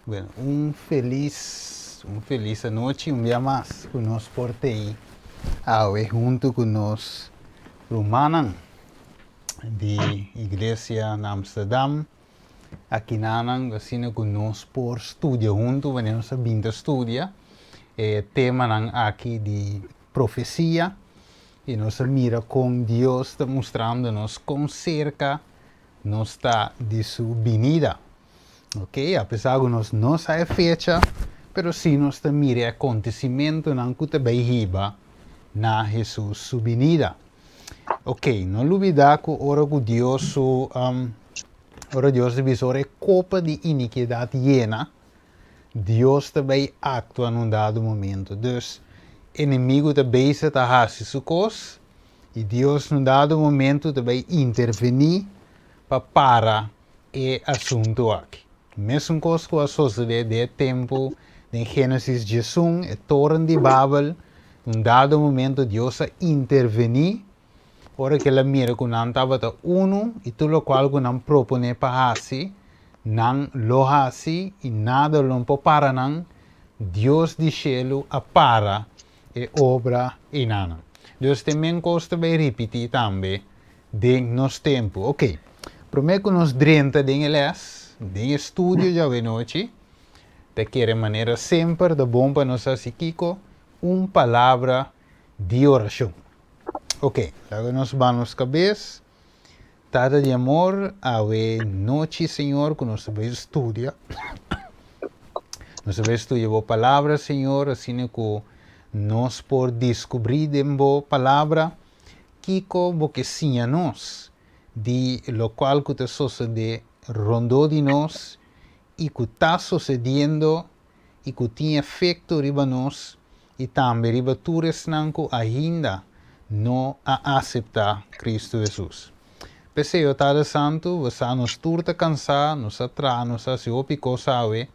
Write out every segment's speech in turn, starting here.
Bueno, un felis, un felis anochi, un bia mas ku nos por tei awe huntu ku nos rumannan di iglesia na Amsterdam. Akinanan asina ku nos por studia huntu, wanneer nos a bin ta studia e temanan aki di profesia i nos a mira kon Dios ta mustrando nos kon serka nos ta di su binida. Ok, apesar ku nos no sa e fecha, pero sí nos ta mira e akontesimentunan ku ta bai hiba na Hesus su binida. Ok, no lubidá ku ora ku Dios su, ora Dios ta bisa ora e kopa di inikidat yena, Dios ta bai aktua na un dado momento. Dus, enemigu ta bezig ta hasi su kos, i Dios na un dado momento ta bai intervení pa para e asuntu aki. Mesun kos ku a sosodé den e tempu den Génesis 11, e toren di Babel, un dado momento Dios a intervení ora ku el a mira ku nan tabata unu i tur lokual ku nan proponé pa hasi, nan lo hasi i nada lo no por para nan, Dios di shelu a para e obra einanan. Dios te men kos ta bai ripití tambe den nos tempu. Ok, promé ku nos drenta den e lès, den e studio djawe nochi, ta kere manera semper ta bon pa nos hasi kiko? Un palabra di orashon. Ok, laga nos baha nos kabes. Tata di amor, awe nochi, Señor, ku nos ta bai studia. Nos ta bai studia bo palabra, Señor, asina ku nos por diskubrí den bo palabra kiko bo ke siña nos di lokual ku ta sosodé rondó di nos i ku ta sosediendo i ku tin efekto riba nos i tambe riba tur esnan ku ainda no a aseptá Kristu Hesus. P'esei, o Tata Santu, bo sa nos tur ta kansá, nos a traha, nos a hasi hopi kos awe,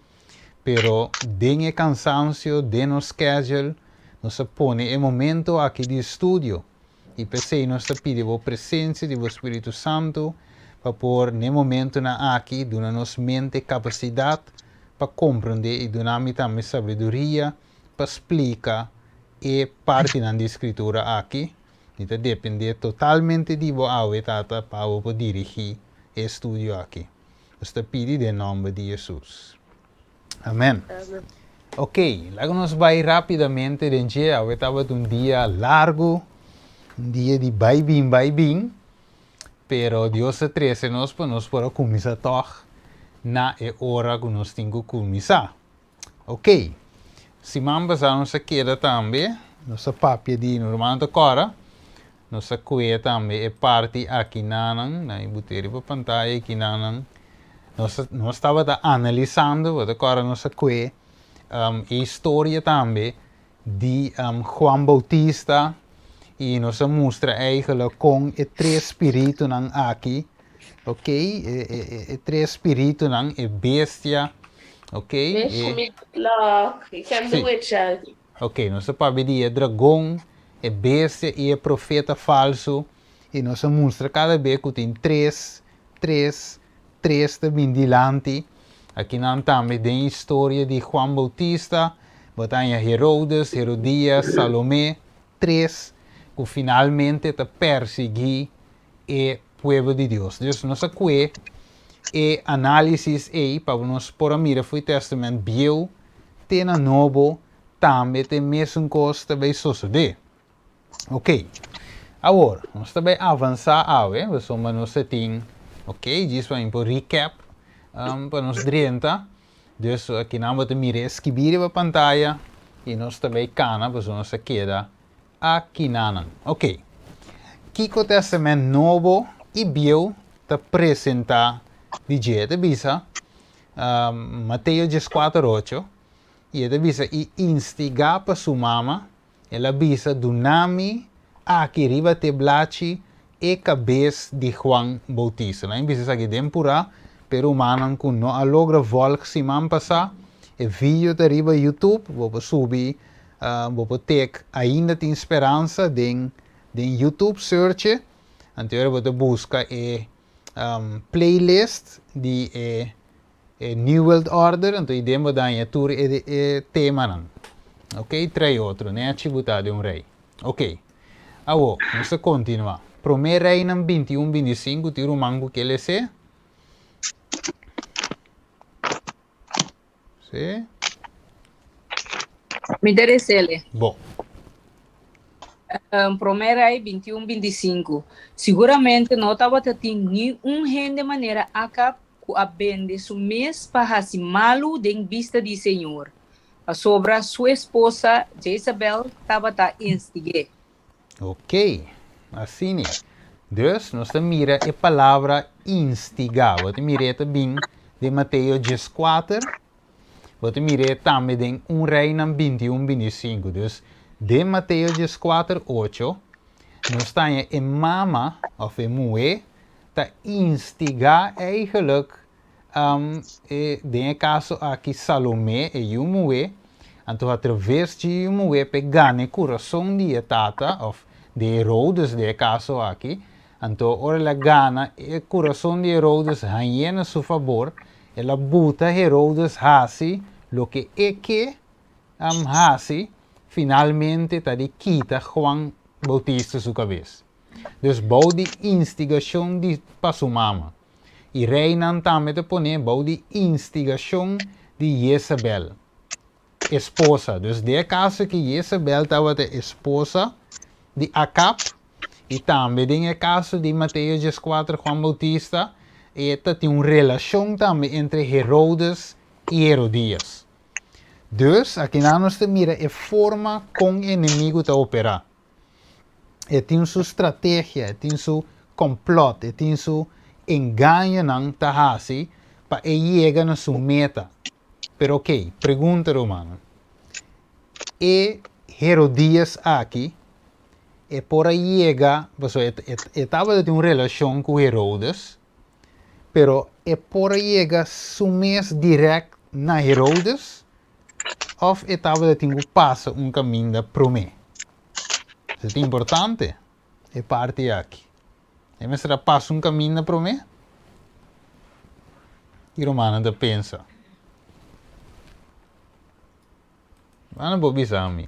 pero den e kansansio, den nos schedule, nos a pone e momento aki di studio, i p'esei nos ta pidi bo presensia di bo Spiritu Santu pa por n'e momentonan aki duna nos mente kapasidat pa komprondé i duna mi tambe sabiduria pa splika e partinan di Skritura aki. Mi ta dependé totalmente di bo awe, Tata, pa bo por dirigí e estudio aki. Nos ta pidi den nòmber di Hesus. Amèn. Ok, laga nos bai rápidamente den dje. Awe tabata un dia largu, un dia di bai bin, bai bin. Pero Dios a trese nos pa nos por a kuminsá tòg na e ora ku nos tin ku kuminsá. Ok, siman pasá nos a keda tambe, nos a papia di, nos rumannan ta kòrda, nos a kue tambe e parti akinanan, na e but'e riba pantaya akinanan, nos a, nos tabata analisando, bo ta kòrda nos a kue e historia tambe di Juan Bautista i nos a mustra eigenlijk kon e tres spiritunan aki, ok, e, e, e, e tres spiritunan, e bestia, ok, e, sí, ok, nos a papia di e dragon, e bestia i e profeta falsu, i nos a mustra kada be ku tin tres, tres, tres ta bin dilanti. Akinan tambe den historia di Juan Bautista, bo ta haña Herodes, Herodias, Salomé, tres ku finalmente ta persiguí e pueblo di Dios. Dus nos a kue e análisis ei pa nos por a mira fo'i Tèstamènt Bieu te na Nobo tambe ta e mesun kos ta bai sosodé. Ok, awor nos ta bai avansá awe, pasobra nos ta tin, ok, djis pa mi por recap pa nos drenta. Dus akinan bo ta mira e skibí riba pantaya i nos ta bai kana pasobra nos ta keda akinanan. Ok, kiko Tèstamènt Nobo i Bieu ta presentá di dje? E ta bisa, Mateo 14:8, i e ta bisa, I instigá pa su mama, El a bisa, Duna mi aki riba te blachi e kabes di Juan Boutista. Nan a bisa esaki den purá, pero rumannan ku no a logra vòlg siman pasá, e video ta riba YouTube, bo por subi, bo por tek Ainda Tin Speransa den den YouTube, search e, anto ora bo ta buska e playlist di e. E New World Order, anto i den bo daña tur e e temanan. Ok, trae otro, nechi bo ta den un rei. Ok, awo, nos ta kontinuá. Promé Reinan 21, 25, tin ruman ku ke les'é? Sí? Mi ta resele. Bo. Um, Promé Rei 21, 25. Siguramente no tabata tin ni un hende manera Akab ku a bende su mes pa hasi malu den bista di Señor, pasobra su esposa Jezabel tabata instig'é. Ok, asina. Dus nos ta mira e palabra instigá. Bo ta mir'é ta bin den Mateo 14, bo ta mir'é tambe den 1 Reinan 21, 25. Dus den Mateo 14, 8, nos ta haña e mama òf e muhé ta instigá eigenlijk e den e kaso aki Salomé, e yu muhé, anto atraves dje yu muhé p'e gana e kurason di e tata òf di Herodes den e kaso aki, anto ora el a gana e kurason di Herodes hañ'é na su fabor, el a buta Herodes hasi loke e ke hasi, finalmente ta di kita Juan Bautista su kabes. Dus bou di instigashon di pa su mama. I reinan tambe ta pone bou di instigashon di Jezabel, esposa. Dus den e kaso ki Jezabel tabata esposa di Akab, i tambe den e kaso di Mateo 14 Juan Bautista, e ta tin un relashon tambe entre Herodes i Herodias. Dus akinan nos ta mira e forma kon enemigu ta operá. E tin su strategia, e tin su complot, e tin su engañonan ta haci pa e yega na su meta. Pero ok, pregunta rumannan, e Herodías aki e por a yega, pasobra e e e tabata tin un relacion cu Herodes, pero e por a yega su mes direct na Herodes? Of e tabata tin ku pasa un kaminda promé? Esei ta importante, e parti aki. E mester a pasa un kaminda promé? Ki rumannan ta pensa? Rumannan por bisa mi.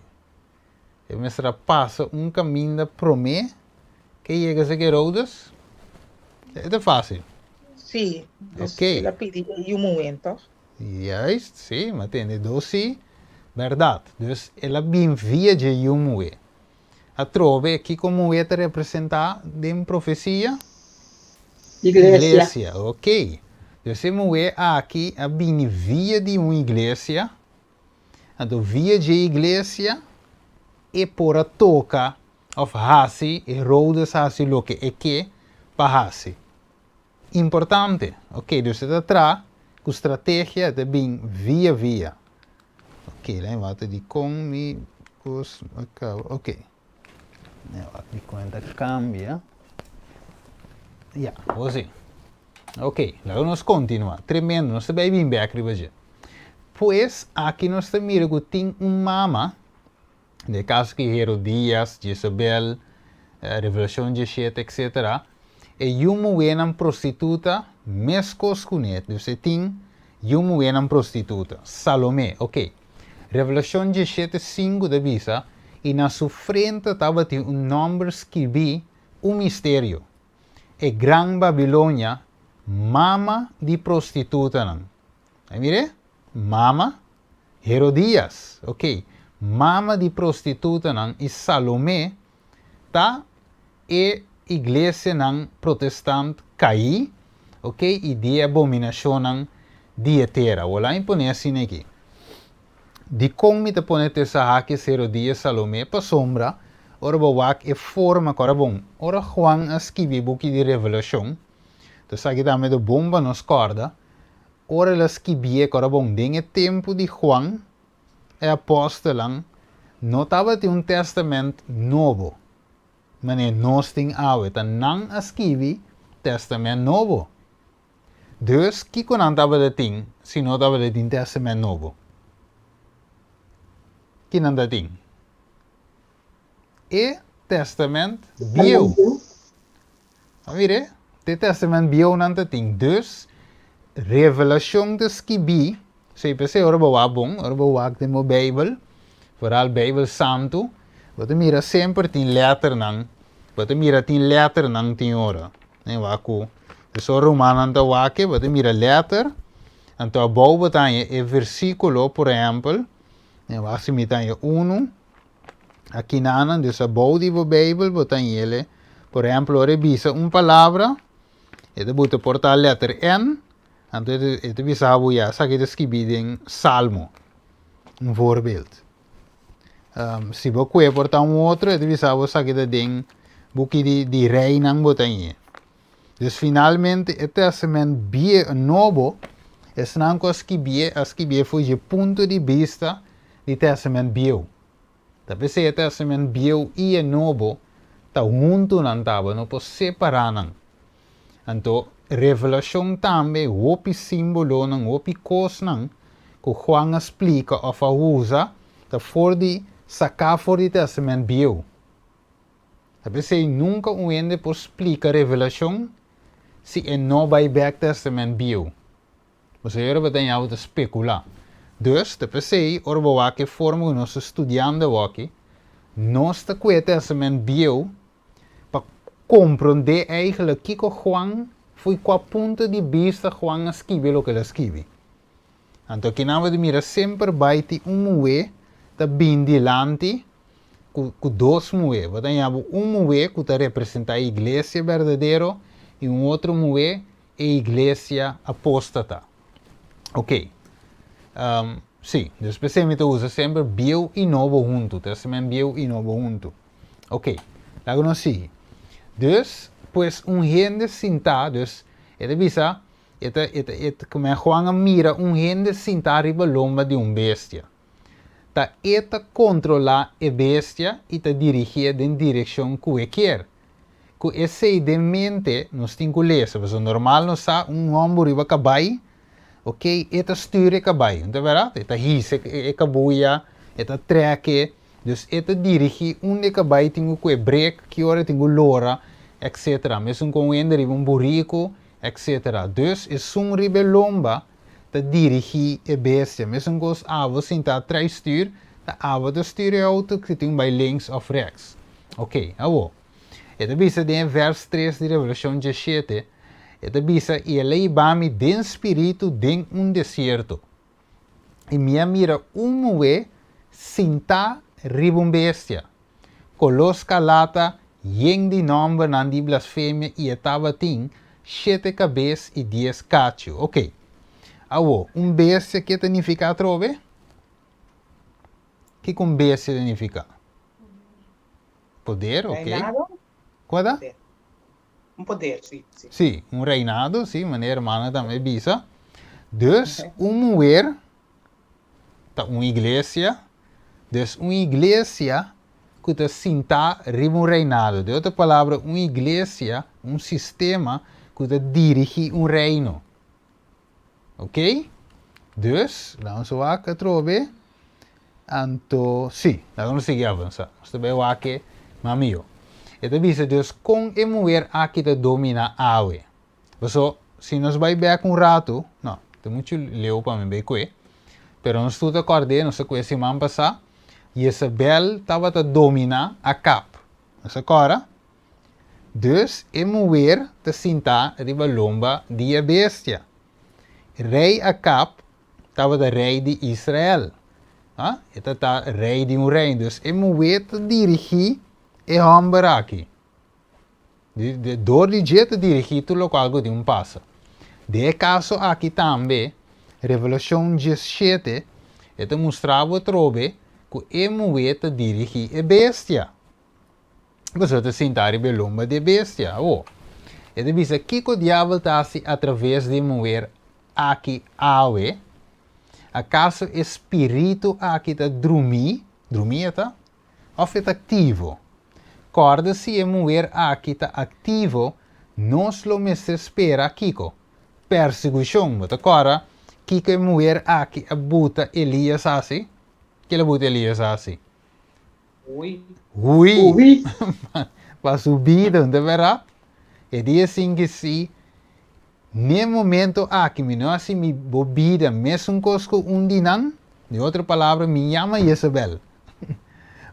E mester a pasa un kaminda promé ke yega seki Herodes? E ta fásil. Sí, dus el a pidi e yu muhé, tòg? Juist, sí, m'a tende dos sí. Bèrdat. Dus el a bin via dje yu muhé. Atrobe, kiko muhé ta representá den profesia? Iglesia. Iglesia, ok. Dus e muhé aki a bini via di un iglesia, anto via dje iglesia e por a toka òf hasi, Herodes hasi loke e ke pa hasi. Importante, ok, dus e ta tra ku strategia e ta bin via via. Ok, laat me wak dikon mi kos a kaba, ok. Laat me wak dikon e ta kambia. Ya, bo si. Ok, laga nos kontinua. Tremendo, nos ta bai bin bek riba dje. Pues, aki nos ta mira ku tin un mama Den e kaso ki Herodías, Jezabel, Revelashon 17, etcetera, e yu muhénan prostituta meskos kuné. Dus e tin yu muhénan prostituta. Salomé, ok. Revelashon 17, 5 ta bisa, I na su frente tabatin un nòmber skibí, un misterio, E gran Babilonia, mama di prostitutanan. A mir'é? Mama Herodías, ok, mama di prostitutanan i Salomé ta e iglesianan protestant kaí, ok, i di e abominashonnan di e tera. Wòl a imponé asina aki. Dikon mi ta pone Tesahakis, Herodías, Salomé? Pasobra ora bo wak e forma ku ora bon, ora Juan a skibi e buki di Revelashon, ta esaki tambe ta bon pa nos kòrda, Ora el a skibié ku ora bon den e tempu di Juan, e apòstelnan no tabatin un Tèstamènt Nobo, manera nos tin awe. Ta nan a skibi Tèstamènt Nobo. Dus, kiko nan tabata tin si no tabata tin Tèstamènt Nobo? Ki nan ta tin? E Tèstamènt Bieu. A mir'é, te Tèstamènt Bieu nan ta tin. Dus, Revelashon ta skibí, sí, p'esei ora bo wak bon, ora bo wak den bo Beibel, foral Beibel Santu, bo ta mira semper tin lèternan, bo ta mira tin lèternan tin ora. Ne wak ku esor rumannan ta wak e, bo ta mira lèter, anto abou bo ta haña e versíkulo, por ehèmpel, ne wak si mi ta haña unu, akinanan, dus abou di bo Beibel bo ta haña ele, por ehèmpel ora e bisa un palabra, E ta buta por ta letter N, anto e ta bisa bo ya esaki ta skibi den Salmo, un voorbeeld. Um, si bo kue por ta un otro, e ta bisa bo esaki ta den buki di, di reinan bo ta hie. Dus finalmente e Testament bie nobo, esnan ku a skibie, a skibie for dje punto di bista di Testament bieu. Ta p'esei e Testament Bieu i e Nobo ta huntu nan taba, no por separá nan. Anto, Revelashon tambe hopi símbolonan, hopi kosnan ku Juan a splika òf a usa ta for di saká for di Testament Bieu. Ta p'esei nunka un hende por splika Revelashon si e no bai bèk Testament Bieu. Pasobra ora bo ta ña bo ta spekulá. Dus, ta p'esei, ora bo wak e forma ku nos ta studiando awoki, nos ta kue Testament Bieu pa komprondé eigentlik kiko Juan, fo'i kua punto di bista Juan a skibi loke el a skibi. Anto akinan bo ta mira semper bai tin un muhé ta bin dilanti ku ku dos muhé. Bo ta ña bo un muhé ku ta representá e iglesia berdadero i un otro muhé e iglesia apóstata. Ok. Um, sí, dus p'esei mi ta usa semper bieu i nobo huntu, Testament Bieu i Nobo huntu. Ok, laga nos sigui. Dus, pues un hende sintá, dus e ta bisa, e ta, e ta, e ta, kumen Juan a mira un hende sintá riba lomba di un bestia. Ta e ta kontrolá e bestia i ta dirigié den direkshon ku e kier. Ku esei den mente nos tin ku lesa, pasobra normal nos sa un hòmber riba kabai, ok, e ta stür e kabai, no ta bèrdat? E ta hisa e kabuya, e ta trèk e, dus e ta dirigí unda e kabai tin ku kue brek, ki ora e tin ku lora, etcetera. Mesun kon un hende riba un buriku, etcetera. Dus esun riba e lomba ta dirigí e bestia. Mesun kos abo sinta trai stür, ta abo ta stür e outo ku tin bai links òf rèks. Ok, awor, e ta bisa den e vèrs tres di Revelashon diesshete, e ta bisa, I el a hiba mi den spiritu den un desierto, i mi a mira un muhé sintá riba un bestia, koló skarlata, yen di nòmbernan di blasfemia i e tabatin shete kabes i dies kachu. Ok. Awor, un bestia ke ta nifiká atrobe? Kiko un bestia ta nifiká? Poder, ok. Reinado? Kua ta? Poder. Un poder, sí, sí. Sí, un reinado, sí, manera hermana tambe bisa. Dus, un muher ta un iglesia, dus un iglesia ku ta sintá riba un reinado. Den otro palabra, un iglesia, un sistema ku ta dirigí un reino. Ok? Dus, laga nos wak atrobe. Anto, sí, laga nos sigui avansá. Nos ta bai wak e mas mihó. E ta bisa dus kon e muher aki ta dominá awe. Paso, si nos bai bek un ratu, no, ta muchu leu pa mi bai kue, pero nos tur ta kòrd'é, nos a kue siman pasá, Jezabel tabata dominá Akab. Nos a kòrda? Dus e muher ta sintá riba lomba di e bestia. Rei Akab tabata rei di Israel. Ah, e ta ta rei di un reino. Dus e muher ta dirigí e hòmber aki. Dor di dje ta dirigí tur lokual ku tin un pasa. Den e kaso aki tambe, Revelashon diesshete, e ta mustra bo atrobe ku e muhé ta dirigí e bestia. Pasobra ta sinta riba e lomba di e bestia. Awor, e ta bisa kiko diabel ta hasi atraves di e muher aki awe? Akaso e spiritu aki ta drumí? Drumí e ta? Of e ta aktivo? Kòrda si e muher aki ta aktivo, nos lo mester spera kiko? Persekushon. Bo ta kòrda kiko e muher aki a buta Elias hasi? Ke el a buta Elias hasi? Hui. Hui. Hui. Pa su bida, no ta bèrdat? E dia sin ki si. N'e momento aki mi no hasi mi bo bida mesun kos ku un di nan, di otro palabra mi yama Jezebel.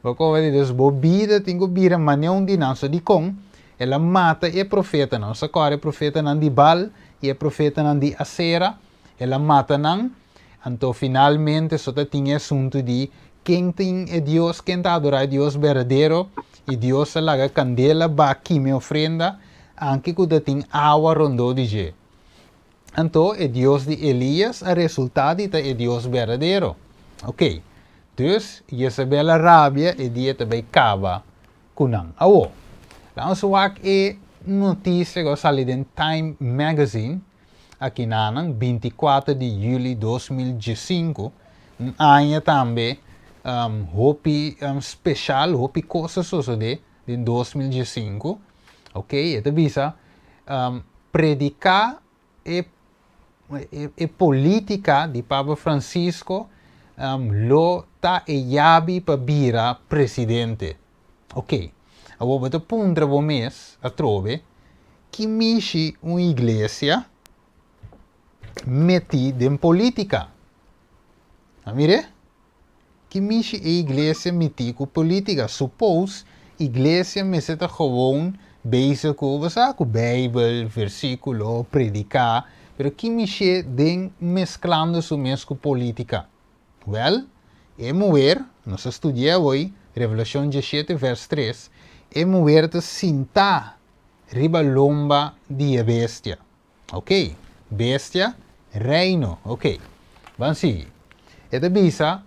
Bo koba di dus bo bida tin ku bira manera un di nan, so dikon el a mata e profetanan, nos a kòrda e profetanan di Baal i e profetanan di Asera, el a mata nan, anto finalmente so ta tin e asuntu di ken tin e Dios, ken ta adorá e Dios berdadero, i Dios a laga kandela ba kima e ofrenda, anke ku ta tin awa rondó di dje. Anto e Dios di Elías a resultá di ta e Dios berdadero. Oké, dus Jezabel a rabia e dia ta bai kaba ku nan. Awor, laga nos wak e notisia ku a sali den Time Magazine akinanan, 24 di yüli 2015, un aña tambe hopi speshal, hopi kos a sosodé den 2015. Ok, e ta bisa, prediká e e polítika di Papa Francisco lo ta e yabi pa bira presidente. Ok, awor bo ta puntra bo mes atrobe, ki mishi un iglesia metí den polítika? A mir'é? Ki mishi e iglesia mití ku polítika? Suppose iglesia mester ta gewoon bezig ku, bo sa, ku Bijbel, versíkulo, prediká, pero ki mishié den mesklando su mes ku polítika? Wèl, e muher, nos a studi'é awoi, Revelashon 17 vèrs 3, e muher ta sintá riba lomba di e bestia. Ok, bestia, reino. Ok, ban sigui. E ta bisa,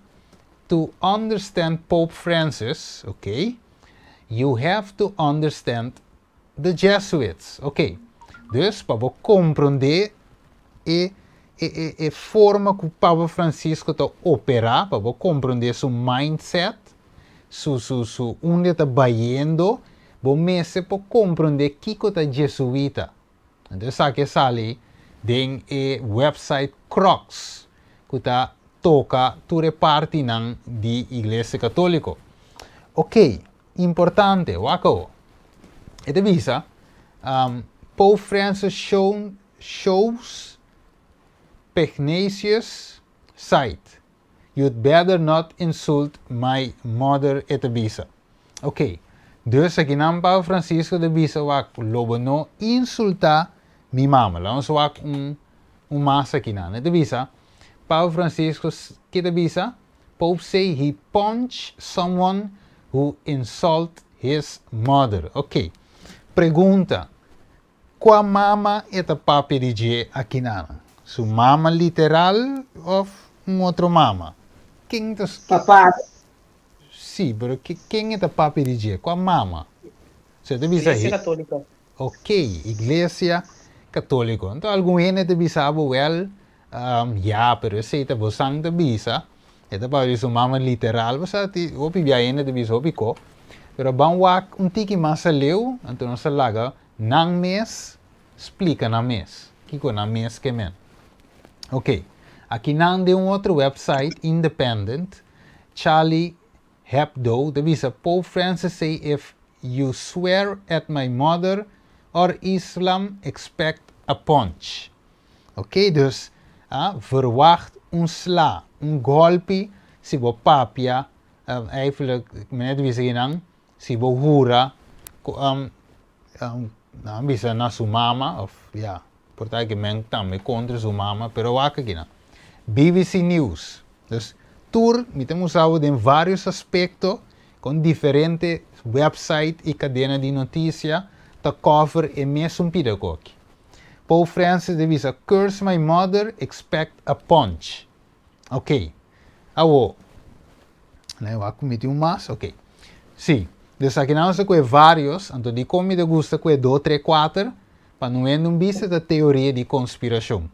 To understand Pope Francis, ok, you have to understand the Jesuits. Ok, dus pa bo komprondé e e e e forma ku Papa Francisco ta operá, pa bo komprondé su mindset, su su su unda e ta bayendo, bo mester por komprondé kiko ta Jesuita. Anto esaki a sali den e website Crux ku ta toka tur e partinan di Iglesia Katoliko. Ok, importante, wak awo. E ta bisa, Pope Francis shown shows pernicious side. You'd better not insult my mother e ta bisa. Ok, dus akinan Papa Francisco ta bisa wak lo bo no insulta mi mama. Laga nos wak un un mas akinan. E ta bisa, Papa Francisco ke ta bisa? Pope say he punch someone who insult his mother. Ok, pregunta, Kua mama e ta papia di dje akinan? Su mama literal òf un otro mama? Ken ta. Papá. Sí, pero ken e ta papia di dje? Kua mama? So e ta bisa. Iglesia Katóliko. Ok, Iglesia Katóliko. Anto algun hende ta bisa bo, wèl, ya, pero esei ta bo san ta bisa. E ta papia di su mama literal. Bo sa, hopi bia hende ta bisa hopi ko. Pero ban wak un tiki mas aleu, anto nos ta laga Nan mes splika nan mes kiko nan mes ke men. Ok, aki nan den un otro website independent, Charlie Hebdo ta bisa Pope Francis say if you swear at my mother or Islam expect a punch. Ok, dus a verwacht un sla, un golpi si bo papia, eigenlijk meneer ta bisa kinan, Si bo hura ku nan bisa na su mama of ya por ta ke men tambe kontra su mama pero wak aki nan. BBC News dus tur mi ta mustra bo den varios aspekto kon diferente website i kadena di notisia ta cover e mesun pida koki. Pope Francis ta bisa curse my mother expect a punch. Ok awo Nan wak ku mi tin un mas? Ok. Sí. Dus aki nan nos ta kohe varios, anto dikon mi ta gusta kohe dos, tres, kuater? Pa no hende un bista ta teoria di konspirashon.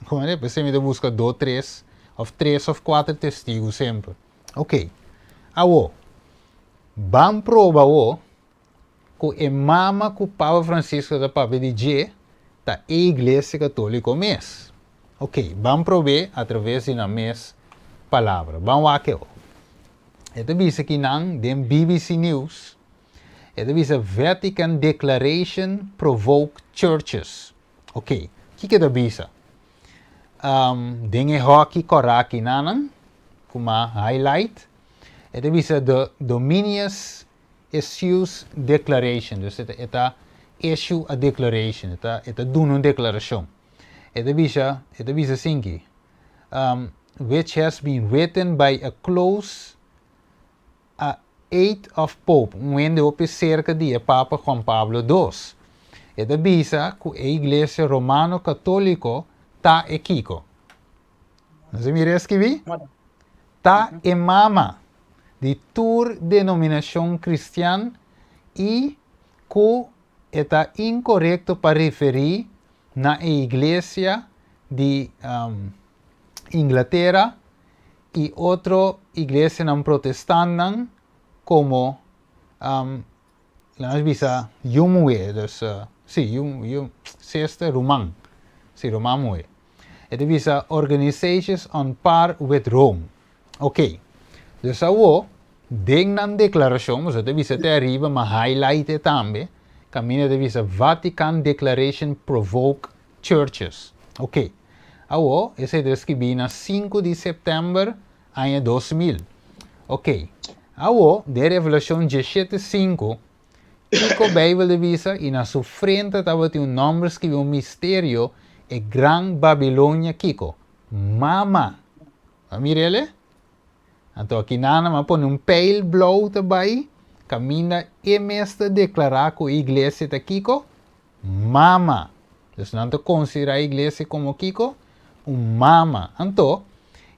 Komprende? P'esei mi ta buska dos, tres, òf tres òf kuater testigu semper. Ok. Awo, ban proba awo ku e mama ku Papa Francisco ta papia di dje ta e Iglesia Katoliko mes. Ok, ban prob'é atraves di nan mes palabra. Ban wak e. E ta bisa ki nan den BBC News, e ta bisa Vatican Declaration Provoke Churches. Ok, Kiko e ta bisa? Den e hòki kòrá akinanan, ku m'a highlight, e ta bisa The Dominius Issues Declaration. Dus e ta issue a declaration, e ta duna un deklarashon. E ta bisa, e ta bisa asinki, which has been written by a close a aide of Pope, un hende hopi serka di e Papa Juan Pablo dos. E ta bisa ku e Iglesia Romano Katóliko ta e kiko? Nos a mira e skibí? Ta e mama di tur denominashon kristian i ku e ta inkorekto pa referí na e Iglesia di Inglatera i otro iglesianan protestantnan komo laga nos bisa yu muhé, dus si yu yu sister ruman, si ruman muhé. E ta bisa organisations on par with Rome. Ok, dus awo den nan deklarashon, boso ta bisa te ariba ma highlight e tambe, kaminda ta bisa Vatican Declaration Provoke Churches. Ok. Awo, esei ta skibí na sinku di sèptèmber aña 2000. Ok. Awo, den Revelashon dieshete sinku, kiko Beibel ta bisa? I na su frente tabatin un nòmber skibí, un misterio, e gran Babilonia kiko? Mama. A mir'el e? Anto akinan nan a pone un pijl blou ta bai kaminda e mes ta deklará ku e iglesia ta kiko? Mama. Dus nan ta konsiderá e iglesia komo kiko? Un mama. Anto,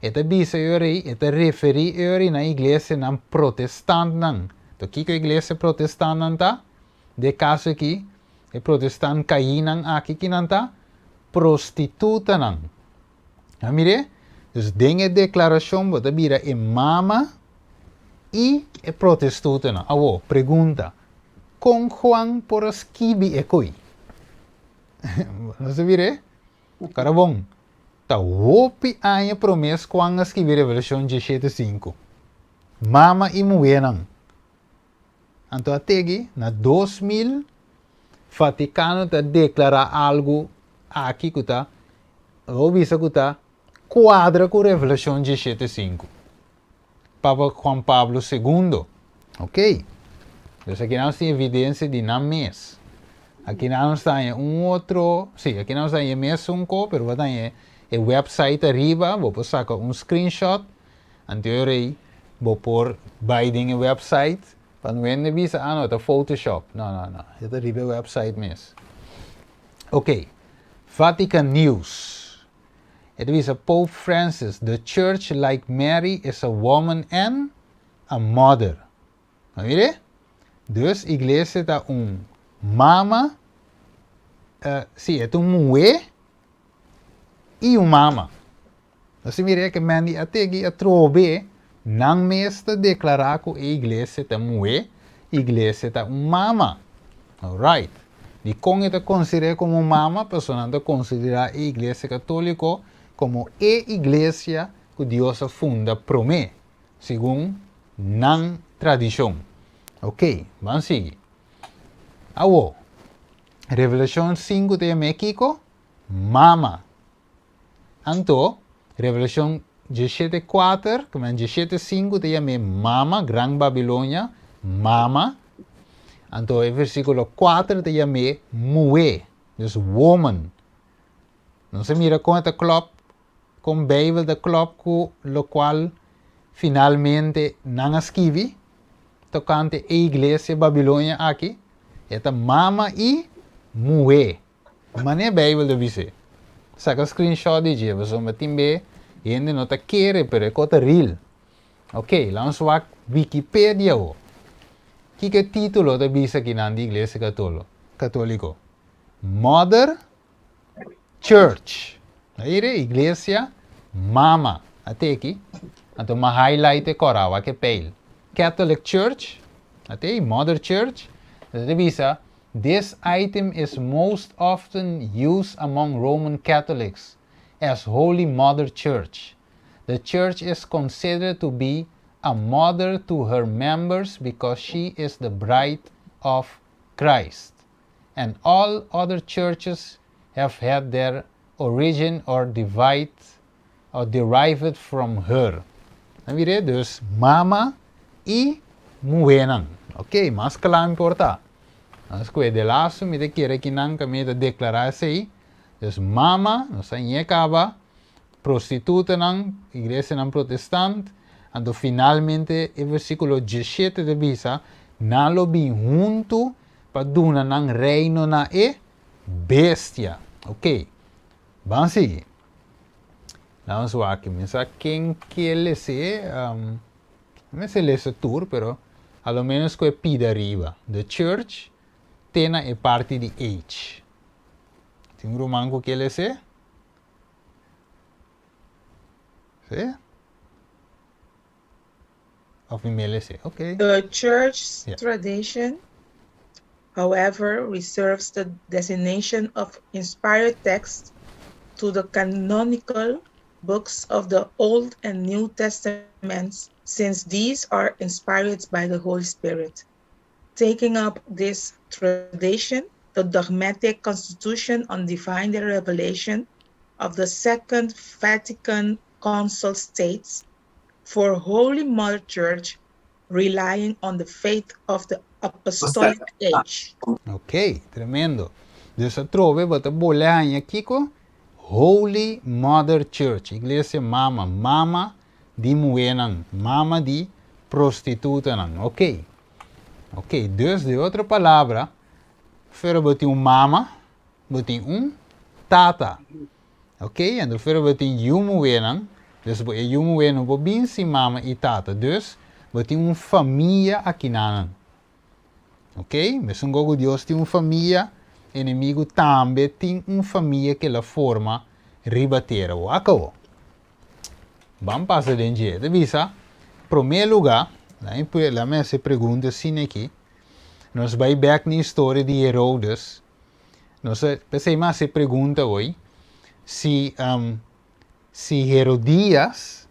e ta bisa e ora ei, e ta referí e ora ei na iglesianan protestantnan. Anto kiko e iglesia protestantnan ta? Den e kaso aki, e protestant kaínan aki kinan ta? Prostitutanan. A mir'é? Dus den e deklarashon bo ta bira e mama i e protestutonan. Awor, pregunta, kon Juan por a skibi e koi? Nos ta mir'é? Kara bon, ta hopi aña promés Juan a skibi Revelashon dieshete sinku. Mama i muhénan. Anto a tegi, na 2000, Vaticano ta declara algo aki cu ta, lo bisa cu ta cuadra cu Revelacion dieshete sinku. Papa Juan Pablo Segundo. Ok. Dus aki nan nos tin evidencia di nan mes. Aki nan nos ta haña un otro, si, aki nan nos ta haña e mesun ko, pero bo ta haña e website ariba, bo por saca un screenshot. Anto rei bo por bai den e website pa no hende bisa ah no ta photoshop no no no e ta riba e website mes. Ok Vatican News e ta bisa Pope Francis the church like Mary is a woman and a mother. A mira? Dus iglesia ta un mama si e ta un muhé i un mama. Nos a mira ke men di ategi atrobe nan mes ta deklará ku e iglesia ta muhé, iglesia ta un mama. Alright. Dikon e ta konsider'é komo un mama? Pasobra nan ta konsiderá e iglesia katóliko komo e iglesia ku Dios a funda promé, segun nan tradishon. Oke, ban sigui. Awor, Revelashon sinku ta yam'é kiko? Mama. Anto, Revelashon dieshete kuater, ku men dieshete sinku ta yam'é mama, Gran Babilonia, mama. Anto e versíkulo kuater ta yam'é muhé, dus woman. Nos a mira kon e ta klòp, kon Beibel ta klòp ku lokual finalmente nan a skibi tokante e iglesia Babilonia aki. E ta mama i muhé. Manera Bijbel ta bis'é. Saka screenshot di dje pasobra tin be hende no ta kere pero e ko ta real. Ok, laga nos wak Wikipedia awo. Kiko e titulo ta bisa kinan di Iglesia Katolo Katoliko? Mother Church. Aire Iglesia Mama. Ate aki. Anto m'a highlight e kora wak e pijl. Catholic Church. Ate ei Mother Church. E ta bisa This item is most often used among Roman Catholics as Holy Mother Church. The church is considered to be a mother to her members because she is the bride of Christ. And all other churches have had their. origin or divide or derived from her. Nan mira dus mama i muhénan. Ok, mas kla mi por ta. Nos ku e de lastu mi ta kere ki nan kaminda ta deklará esei. Dus mama, nos a ñe kaba, prostitutanan, iglesianan protestant, anto finalmente e versíkulo 17 ta bisa, nan lo bin huntu pa duna nan reino na e bestia. Ok, ban sigui. Laat ons wak. Mi sa ken ke lese. Um, mi se lese tur, pero a lo menos ku e pida riba. The church te na e parti di H. Tin un ruman ku ke lese? Sí? Of mi me lese? Ok. The church's tradition, however, reserves the designation of inspired text to the canonical books of the Old and New Testaments, since these are inspired by the Holy Spirit. Taking up this tradition, the dogmatic constitution on divine revelation of the Second Vatican Council states for Holy Mother Church relying on the faith of the apostolic age. Ok, tremendo. Dus atrobe bo ta bole haña kiko? Holy Mother Church, Iglesia Mama, mama di muhénan, mama di prostitutanan. Ok. Ok, dus di otro palabra, fuera bo tin un mama, bo tin un tata. Ok, anto fuera bo tin yu muhénan, dus bo e yu muhé no por bin sin mama i tata, dus bo tin un famia akinanan. Ok, mesun ku Dios tin un famia, enemigu tambe tin un famia ku el a forma riba tera. Wak awor. Ban pasa den dje. E ta bisa, promé lugá, laat mi hasi e pregunta asina aki, nos bai bèk na e historia di Herodes, Nos a p'esei mi a hasi e pregunta hoy, si si Herodías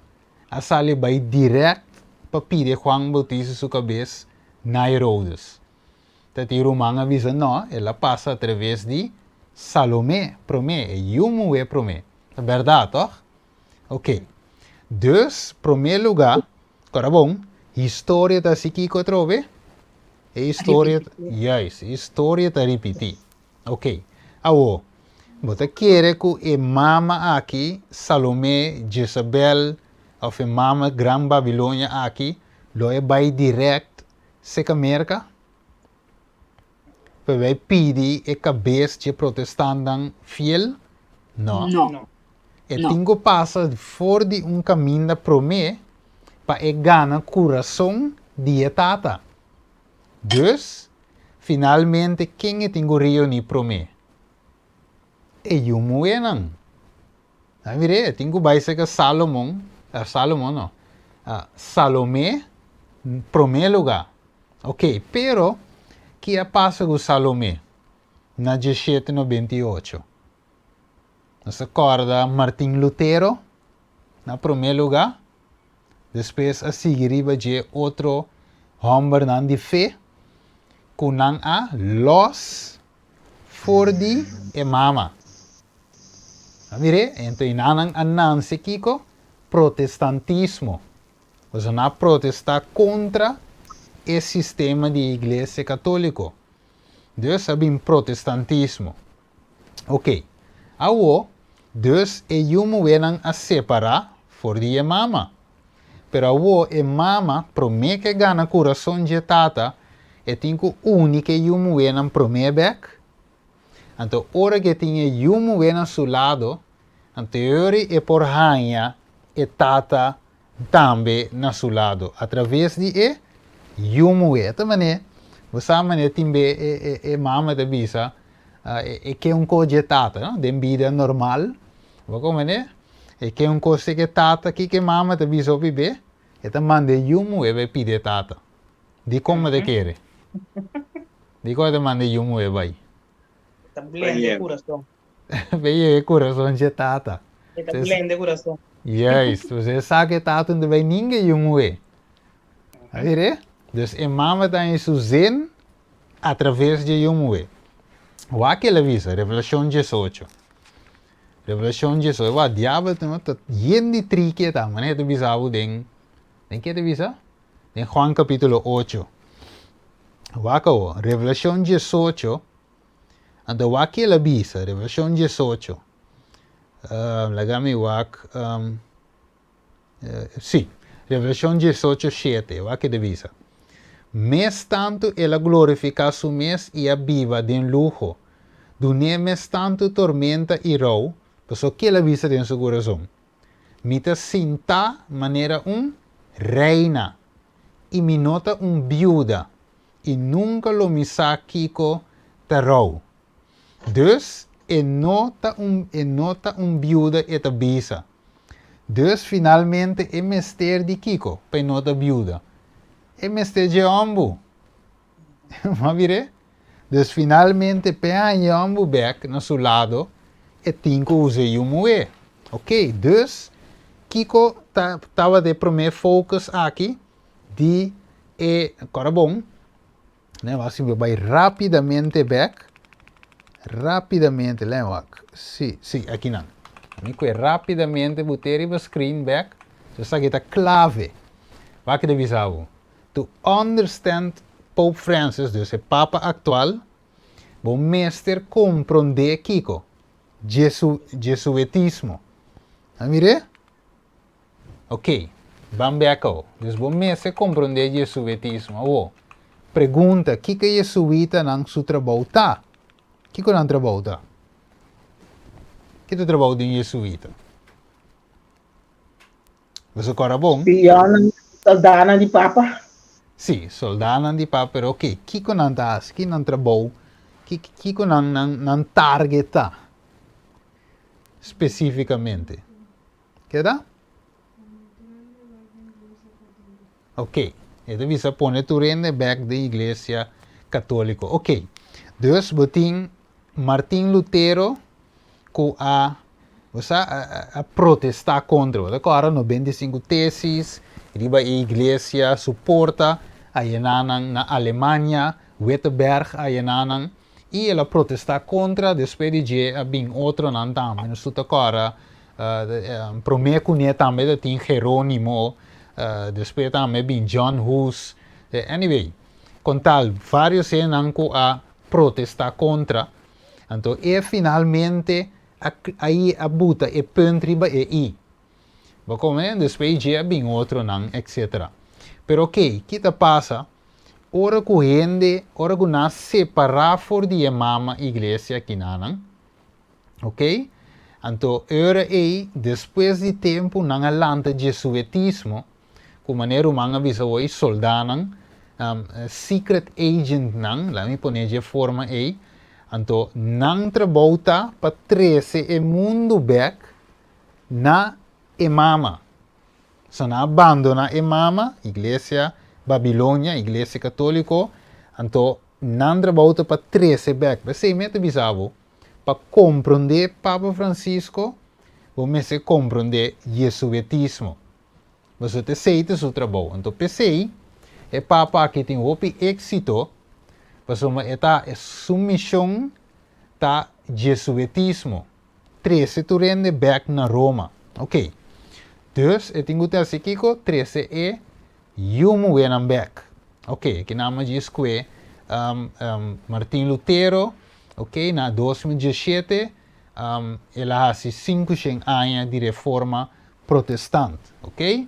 a sali bai dirèkt pa pidi Juan Bautista su kabes na Herodes. Ta tin ruman a bisa no, el a pasa atraves di Salomé promé, e yu muhé promé. Ta bèrdat, tòg? Ok. Dus, promé lugá, kòrda bon, historia ta hasi kiko atrobe? E historia, juist, e historia ta ripití. Ok. Awor, bo ta kere ku e mama aki, Salomé, Jezabel, òf e mama Gran Babilonia aki, lo e bai dirèkt seka Merka? Pa bai pidi e kabes dje protestantnan fiel? No. No. E tin ku pasa for di un kaminda promé pa e gana kurason di e tata. Dus, finalmente ken e tin ku reuní promé? E yu muhénan. A mir'é, e tin ku bai serka Salomon, Salomon no, Salomé promé lugá. Ok, pero ki a pasa ku Salomé na diesshete nobenta i ocho? Nos ta kòrda Martin Lutero na promé lugá, despues a sigui riba dje otro hòmbernan di fe ku nan a lòs for di e mama. A mir'é, ento i nan a nanse kiko? Protestantismo. Pasobra nan a protestá kontra e sistema di Iglesia Katóliko. Dus a bin protestantismo. Oké, awor, dus e yu muhénan a separá for di e mama. Pero awor e mama, promé ku e gana kurason dje tata, e tin ku uni ku e yu muhénan promé bèk. Anto ora ku e tin e yu muhé na su lado, anto e ora e por haña e tata tambe na su lado, atraves di e yu muhé. E ta manera, bo sa manera tin be e e mama ta bisa, e ke un kos dje tata, no? Den bida normal, bo komprende? E ke un kos di ke tata, kiko e mama ta bisa hopi be? E ta manda e yu muhé bai pidi e tata. Dikon bo ta kere? Dikon e ta manda e yu muhé bai? Ta blende e kurason. Bai yega e kurason dje tata. E ta blende e kurason. Juist, pues e sa ku e tata no ta bai ninga e yu muhé. A mira? Dus e mama ta haña su zin atraves dje yu muhé. Wak el a bisa, Revelashon 18. Revelashon djesocho, wak, diabel ta ta yen di triki e ta, manera e ta bisa bo den, den ke e ta bisa? Den Juan kapítulo ocho. Wak awo, Revelashon djesocho, anto wak ke el a bisa, Revelashon djesocho. Laga mi wak, sí, Revelashon djesocho shete, wak ke ta bisa. Mes tantu el a glorifiká su mes i a biba den luho, dun'é mes tantu tormenta i rou, pasobra ke el a bisa den su kurason, Mi ta sintá manera un reina, i mi no ta un biuda, i nunka lo mi sa kiko ta rou. Dus e no ta un e no ta un biuda e ta bisa. Dus finalmente e mester di kiko pa e no ta biuda? E mester dje hòmbu. Bo mir'é? Dus finalmente p'e haña e hòmbu bèk na su lado e tin ku usa e yu muhé. Oké, dus kiko ta tabata e promé focus aki di e kòrda bon? Lei wak si mi bai rapidamente bek. Rapidamente, lei wak. Si, si, aki nan. Mi kue rapidamente bute riba screen bek. So esaki ta clave. Wak ta bisa bo. To understand Pope Francis, dus e papa actual, bo mester compronde kiko? Jesu, Jesuitismo. A mire? Ok, ban bek awo. Dus bo mester komprondé jesuitismo. Awo, pregunta, kiko e jesuitanan su trabou ta? Kiko nan trabou ta? Ki ta trabou di un jesuita? Boso kòrda bon? Pionnan, soldánan di papa. Sí, soldánan di papa, pero ok, kiko nan ta hasi? Ki nan trabou? Kiko nan nan target ta spesífikamente? Keda? Ok, e ta bisa pone tur hende bek den iglesia katoliko. Ok, dus bo tin Martin Lutero ku a, bo sa, a protestá kontra. Bo ta kòrda 95 tesis riba e iglesia su porta a yená nan na Alemania, Wittenberg a yená nan. I el a protestá kontra, despues di dje a bin otronan tambe. Nos tur ta kòrda promé kuné tambe ta tin Jerónimo, despues tambe bin John Hus. Anyway, kon tal, vários hendenan ku a protestá kontra. Anto e finalmente a a buta e punt riba e i. Bo kome? Despues di dje a bin otronan, etcetera. Pero oké, ki ta pasa? Ora ku hende, ora ku nan separá for di e mama iglesia kinanan, ok, anto e ora ei, despues di tempu nan a lanta jesuetismo, ku manera ruman a bisa awor, soldánan, secret agentnan, laga mi pone dje forma ei, anto nan trabou ta pa trese e mundu bèk na e mama. So nan a bandona e mama, iglesia Babilonia, iglesia katoliko, anto nan trabou ta pa trese bek. P'esei mi a ta bisa bo, pa komprondé Papa Francisco, bo mester komprondé Jesuetismo. Pasobra ta esei ta su trabou. Anto p'esei e Papa aki tin hopi éksito, pasobra e ta, su mishon ta Jesuetismo. Trese tur hende bek na Roma. Ok. Dus e tin ku ta hasi kiko? Trese e yu muhénan bek. Ok, aki nan a djis kue Martin Lutero, ok, na 2017 el a hasi 500 aña di reforma protestant. Ok.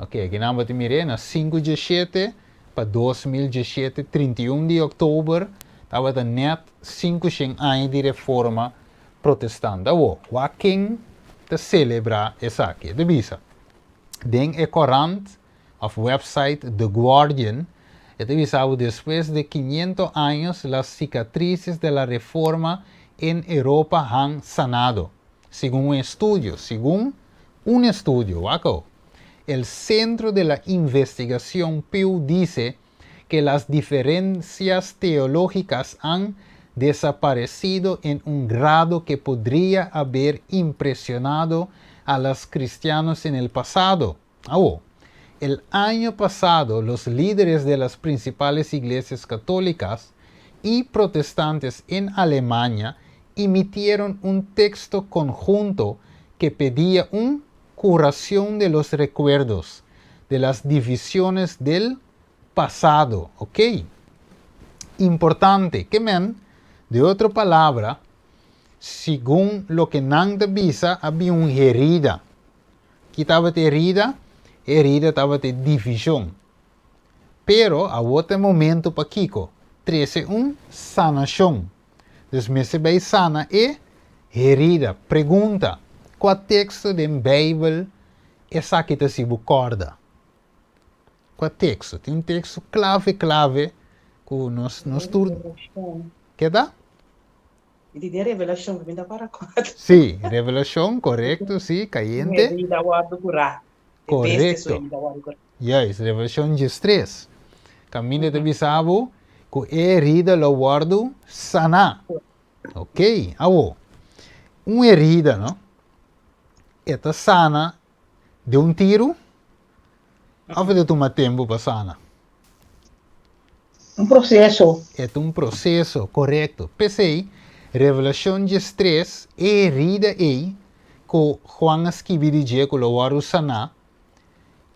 Ok, aki nan bo ta mir'é na sinku diesshete pa 2017, 31 di òktober, tabata nèt 500 aña di reforma protestant. Awor, wak ken ta selebrá esaki? E ta bisa, den e korant òf wèpsait The Guardian, e ta bisa bo despues de 500 años las cicatrices de la reforma en Europa han sanado, segun un estudio, segun un estudio, wak awor. El centro de la investigación Pew dice que las diferencias teológicas han desaparecido en un grado que podría haber impresionado a los cristianos en el pasado. Awo, el año pasado los líderes de las principales iglesias católicas y protestantes en Alemania emitieron un texto conjunto que pedía un curación de los recuerdos de las divisiones del pasado. Ok? Importante. Ke men, di otro palabra, segun loke nan ta bisa, a bin un herida. Ki tabata herida? Herida tabata divishon. Pero awor ta e momento pa kiko? Trese un sanashon. Dus mester bai sana e herida. Pregunta, Kua teksto den Beibel esaki ta si bo kòrda? Kua teksto? Tin un teksto klave klave ku nos nos tur. Ke ta? Mi di den Revelashon, mi ta para kòrda. Sí, Revelashon, korekto, sí, kayente. Su herida wòrdu kurá. E bestia su herida wòrdu kurá. Juist, Revelashon 13. Kaminda ta bisa bo ku e herida lo wòrdu saná. Ok, awo, un herida, no? E ta sana di un tiru òf e ta tuma tempu pa sana? Un proseso. E ta un proseso, korekto. P'esei, Revelashon 13, e herida ei ku Juan a skibi di dje ku lo wòrdu saná,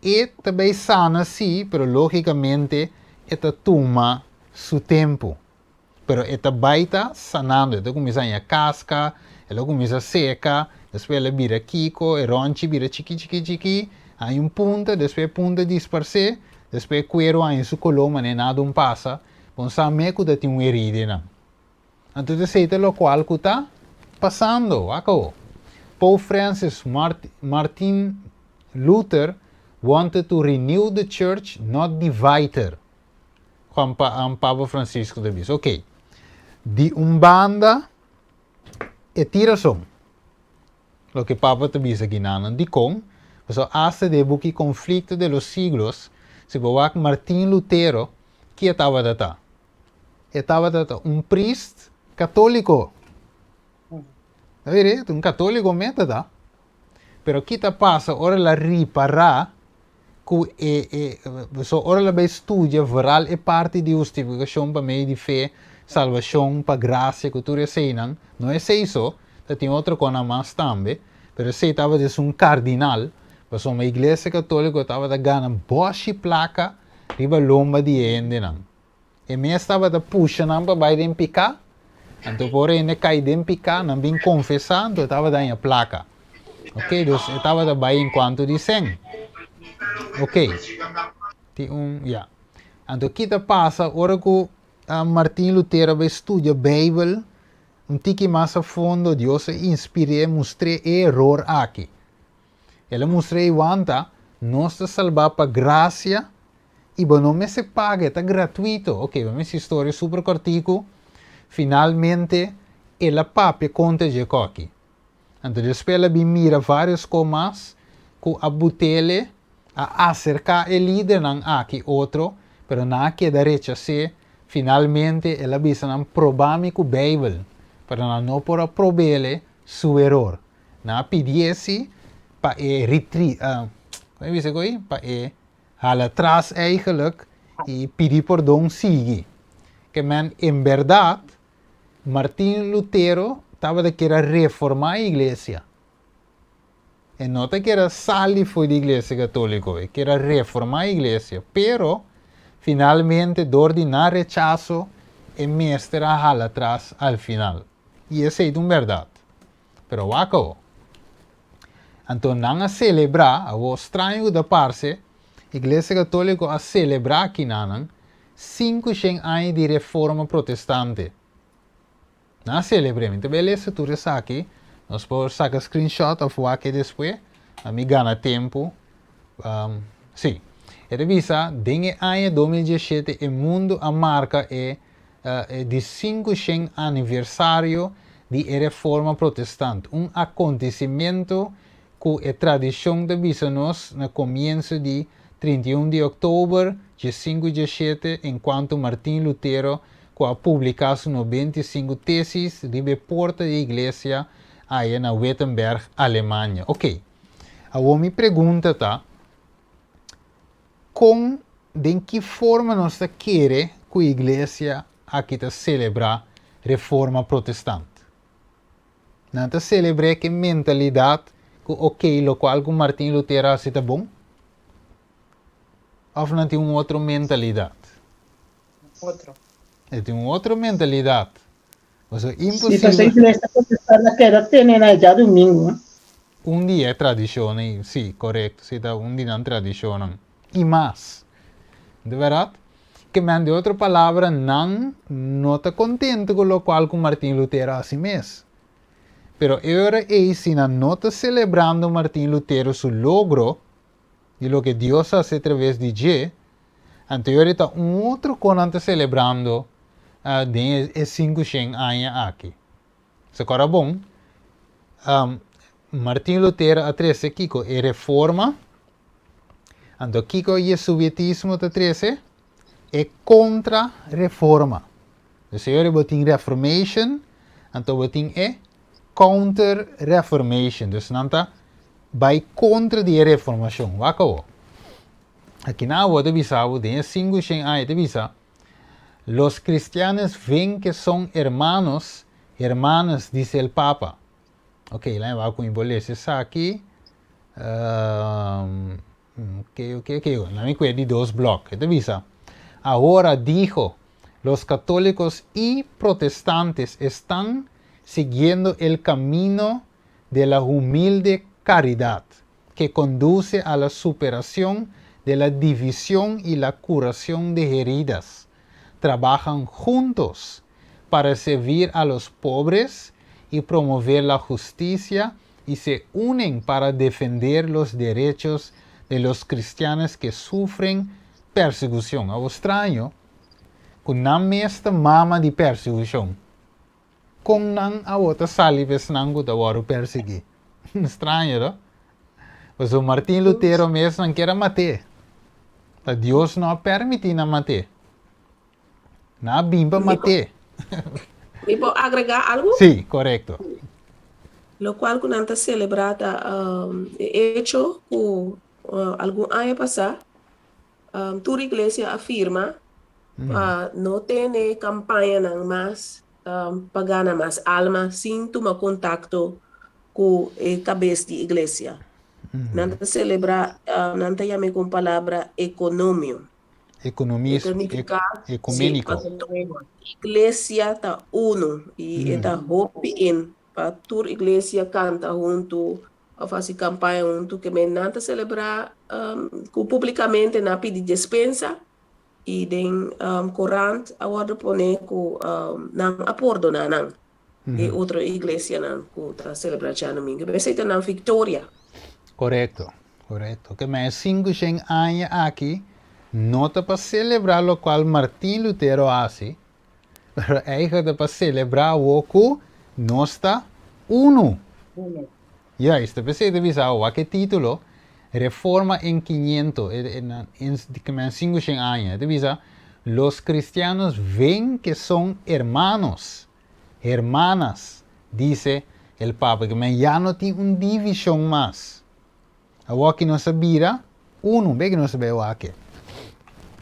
E ta bay sana si, pero logicamente e ta tuma su tempo. Pero e ta bay ta sanando, e ta cuminsa haña casca, e lo cuminsa seca, despues el a bira kiko, e ronchi bira chiki chiki chiki, haña un punta, despues e punta disparce, despues e cuero haña su color manera nada un pasa, bon sa me cu ta tin un herida eynan. Anto ta esei ta locual cu ta pasando. Wak awo. Pope Francis Martin Luther wanted to renew the church, not divide her. Juan Pa Papa Francisco ta bisa. Ok. Di un banda e tin rason loke Papa ta bisa kinanan. Dikon? Pasobra asta den e buki Conflicto de los Siglos, si bo wak Martin Lutero, ki e tabata ta? E tabata ta un priest katóliko. Ta mira e? Un katóliko mes ta ta. Pero ki ta pasa ora el a ripará ku e e so ora el a bai studia vooral e parti di hustifikashon pa medio di fe, salbashon pa grasia ku tur eseinan, no esei so, ta tin otro konan mas tambe, pero esei tabata esun kardinal, pasobra iglesia katóliko tabata gana bòshi plaka riba lomba di e hendenan. E mes tabata pusha nan pa bai den piká, anto por hende kai den piká, nan bin konfesá, anto e tabata haña plaka. Ok, dus e tabata bai en kuanto di sèn. Ok, tin un, ya. Anto ki ta pasa ora ku Martin Lutero a bai studia Beibel un tiki mas a fondo, Dios a inspir'é, mustr'é e eror aki. El a mustra ei wanta, nos ta salbá pa grasia i bo no mester paga, e ta gratuito. Ok, bo mester historia super kòrtiku. Finalmente, el a papia kontra dje kòki. Anto despues el a bin mira vários kos mas ku a but'ele a aserká e lidernan aki otro, pero nan a keda rechas'é. Finalmente, el a bisa nan, Probá mi ku Beibel. Pero nan no por a prob'ele su eror. Nan a pidié si pa e retreat, kon e bisa koe? Pa e hala tras eigenlijk i pidi pordon sigui. Ke men en bèrdat Martin Lutero tabata kier a reformá e iglesia. E no ta kier a sali for di iglesia katoliko, e kier a reformá e iglesia, pero finalmente dor di nan rechaso e mester a hala tras al final. I esei ta un bèrdat. Pero wak awo. Anto nan a selebrá, awo straño ku ta parse, Iglesia Katóliko a selebrá kinanan 500 aña di Reforma Protestante. Nan a selebr'é. Mi ta bai lesa tur esaki. Nos por saka screenshot òf wak e despues. A mi gana tempu. Sí. E ta bisa, den e aña 2017 e mundu a marka e e di 500 aniversario di e Reforma Protestant, un akontesimentu ku e tradishon ta bisa nos na komienso di 31 di òktober dje sinku djesshete enkuanto Martin Lutero ku a publiká su 95 tesis riba e porta di e iglesia aya na Wittenberg, Alemania. Oké, awor mi pregunta ta, Kon, den ki forma nos ta kere ku iglesia aki ta selebrá Reforma Protestant? Nan ta selebr'é ku e mentalidat ku ok lokual ku Martin Lutero a hasi ta bon? Òf nan tin un otro mentalidat? Otro. E tin un otro mentalidat. Pasobra Sí, imposibel. pasobra iglesia protestant a keda tene na e djadumingu. Un di e tradishonnan ei, sí, korekto, sí ta un di nan tradishonnan. I mas. Di bèrdat? Ke men di otro palabra nan no ta kontentu ku lokual ku Martin Lutero a hasi mes. Pero e ora ei si nan no ta selebrando Martin Lutero su logro di loke Dios a hasi atraves di dje, anto e ora ei ta un otro kon nan ta selebrando den e sinkushen aña aki. Se kòrda bon, Martin Lutero a trese kiko? E reforma. Anto kiko Jesuitismo ta trese? E kontra reforma. Dus e ora bo tin Reformation, anto bo tin e counter reformation. Dus nan ta bai kontra di e reformashon. Wak awo. Akinan awo ta bisa bo den e 500 aña ta bisa, Los cristianes ven que son hermanos, hermanas, dice el Papa. Ok, laat me ku mi lesa esaki. Ok, ok, ok. Laat me kue di dos blok. E ta bisa. Ahora dijo, los católicos y protestantes están siguiendo el camino de la humilde caridad que conduce a la superación de la división y la curación de heridas. Trabajan juntos para servir a los pobres y promover la justicia y se unen para defender los derechos de los cristianos que sufren persecución. Algo straño, ku nan mes ta mama di persecucion. Kon nan awor ta sali pa esnan ku ta wòrdu persiguí? Straño, no? Pasobra Martin Lutero mes nan kier a mat'é. Ta Dios no a permití nan mat'é. Nan a bin pa mat'é. Mi por agregá algu? Sí, korekto. Lokual ku nan ta selebrá ta e echo ku algun aña pasá Tur iglesia a firma pa no tene kampañanan mas pa gana mas alma sin tuma kontakto ku e kabes di iglesia. Nan ta selebrá, nan ta yam'é ku un palabra ekonomio. E ta nifiká, sí, pa tur iglesia ta unu i e ta hopi in pa tur iglesia kanta huntu Of hasi kampaña huntu ke men nan ta selebrá ku publikamente nan a pidi despensa i den korant a wòrdu pone ku nan a pordoná nan e otro iglesianan ku ta selebrá djadumingu. Esei ta nan viktoria. Korekto, korekto. Ke men e 500 aña aki no ta pa selebrá lokual Martin Lutero a hasi, pero eigen ta pa selebrá awor ku nos ta unu. Juist, ta p'esei ta bisa awor wak e título, Reforma en quiniento, en 500 aña. Ta bisa, Los cristianos ven que son hermanos, hermanas, dice el Papa. Ke men ya no tin un divishon mas. Awor ki nos a bira unu, be ki nos a bai wak.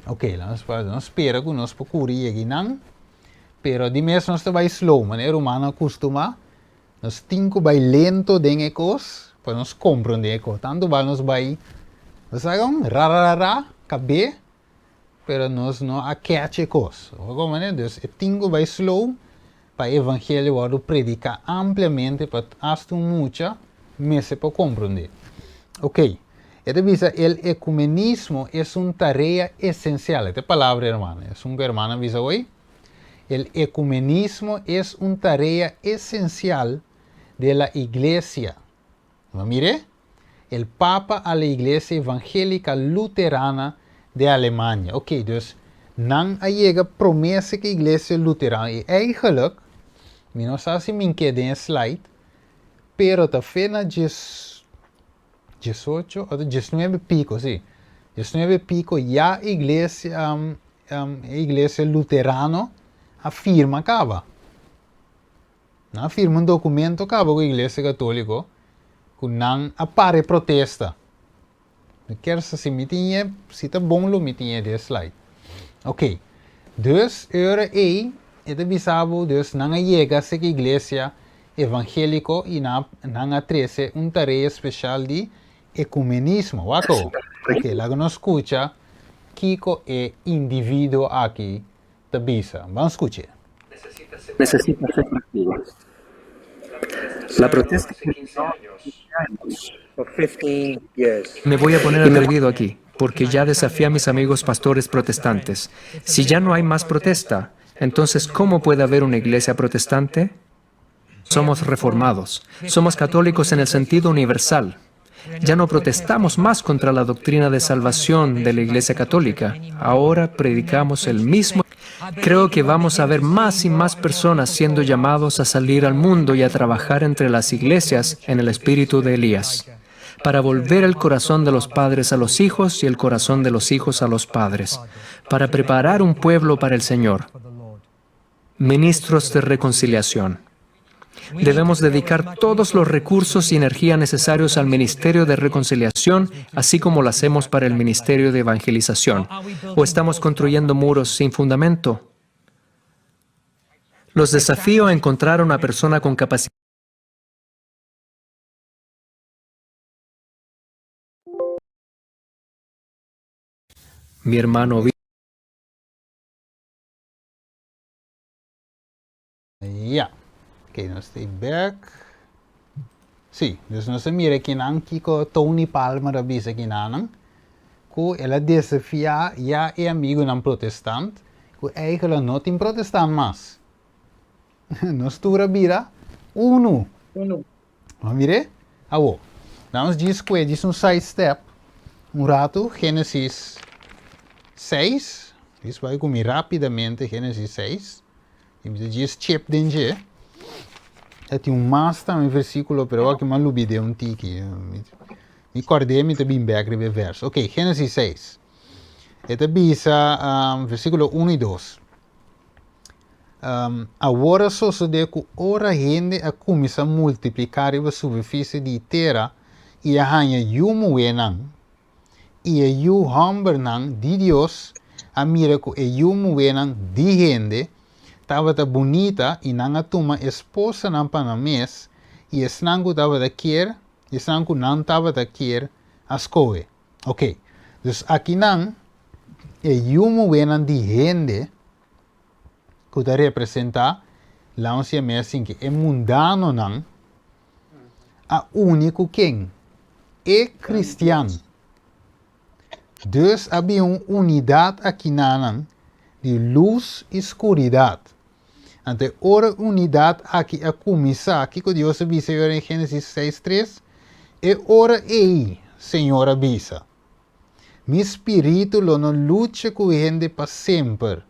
Ok, la nos pa, nos spera ku nos por kuri yega einan, pero di mes nos ta bai slow, manera rumannan a kustumá, nos tin ku bai lento den e kos pa nos komprondé e kos. Tantu bal nos bai, bo sa kon, ra ra ra ra, kab'é, pero nos no a catch e kos. Bo komprendé? Dus e tin ku bai slow pa e evangelio wòrdu prediká ampliamente pa asta un mucha mester por komprondé. Ok, e ta bisa el ekumenismo es un tarea esensial. E ta e palabra hermano, esun ku hermano a bisa hoy. El ekumenismo es un tarea esensial de la iglesia. Bo mir'é? El Papa a la Iglesia Evangélica Luterana de Alemania. Ok, dus nan a yega promesa ku Iglesia Luterana. I eigenlijk, mi no sa si mi ke den e slide, pero ta fe na djes, diesocho, o diesnuebe piko, si. Diesnuebe piko ya Iglesia, e Iglesia Luterano a firma kaba. Nan a firma un documento caba cu Iglesia Catolico cu nan a para e protesta. Mi kier sa si mi tin e, si ta bon lo mi tin e den slide. Ok, dus e ora ey e ta bisa bo, dus nan a yega cerca Iglesia evangéliko i nan nan a trese un tarea speshal di ekumenismo. Wak awo. Oke, laga nos skucha kiko e individuo aki ta bisa. Ban skuch'é. Necesita ser práctico. La protesta Me voy a poner atrevido aquí, porque ya desafié a mis amigos pastores protestantes. Si ya no hay más protesta, entonces ¿cómo puede haber una iglesia protestante? Somos reformados. Somos católicos en el sentido universal. Ya no protestamos más contra la doctrina de salvación de la Iglesia Católica. Ahora predicamos el mismo. Creo que vamos a ver más y más personas siendo llamados a salir al mundo y a trabajar entre las iglesias en el espíritu de Elías, para volver el corazón de los padres a los hijos y el corazón de los hijos a los padres, para preparar un pueblo para el Señor. Ministros de reconciliación. Debemos dedicar todos los recursos y energía necesarios al ministerio de reconciliación, así como lo hacemos para el ministerio de evangelización. ¿O estamos construyendo muros sin fundamento? Los desafío a encontrar a una persona con capacidad. Mi hermano Ja. Oké, nos ta bek. Sí, dus nos a mira kinan kiko Tony Palmer a bisa kinanan, ku el a desafiá ya e amigunan protestant, ku eigenlijk no tin protestant mas. Nos tur a bira unu. Unu. Bo a mir'é? Awor, laat nos djis kue djis un side step un ratu, Génesis 6. Djis bai ku mi rápidamente Génesis 6. I mi ta djis chip den dje. Ta tin un mas tambe versíkulo, pero awor ki mi a lubid'é un tiki. Mi kòrd'é mi ta bin bèk riba e vèrs. Ok, Génesis 6. E ta bisa, versíkulo 1 i 2. Awor a sosodé ku ora hende a kuminsá multipliká riba superfisie di tera i a haña yu muhénan, i e yu hòmbernan di Dios a mira ku e yu muhénan di hende tabata bunita i nan a tuma esposanan pa nan mes, i esnan ku tabata kier, esnan ku nan tabata kier a skohe. Oké, dus akinan e yu muhénan di hende ku ta representá Launsia Messinke, e mundanonan a uni ku ken? E kristian. Dus a bin un unidat akinanan di lus i skuridat. Anto e ora unidat aki a kuminsá, kiko Dios a bisa e ora den Génesis 6:3? E ora ei Señor a bisa, Mi spiritu lo no lucha ku hende pa semper,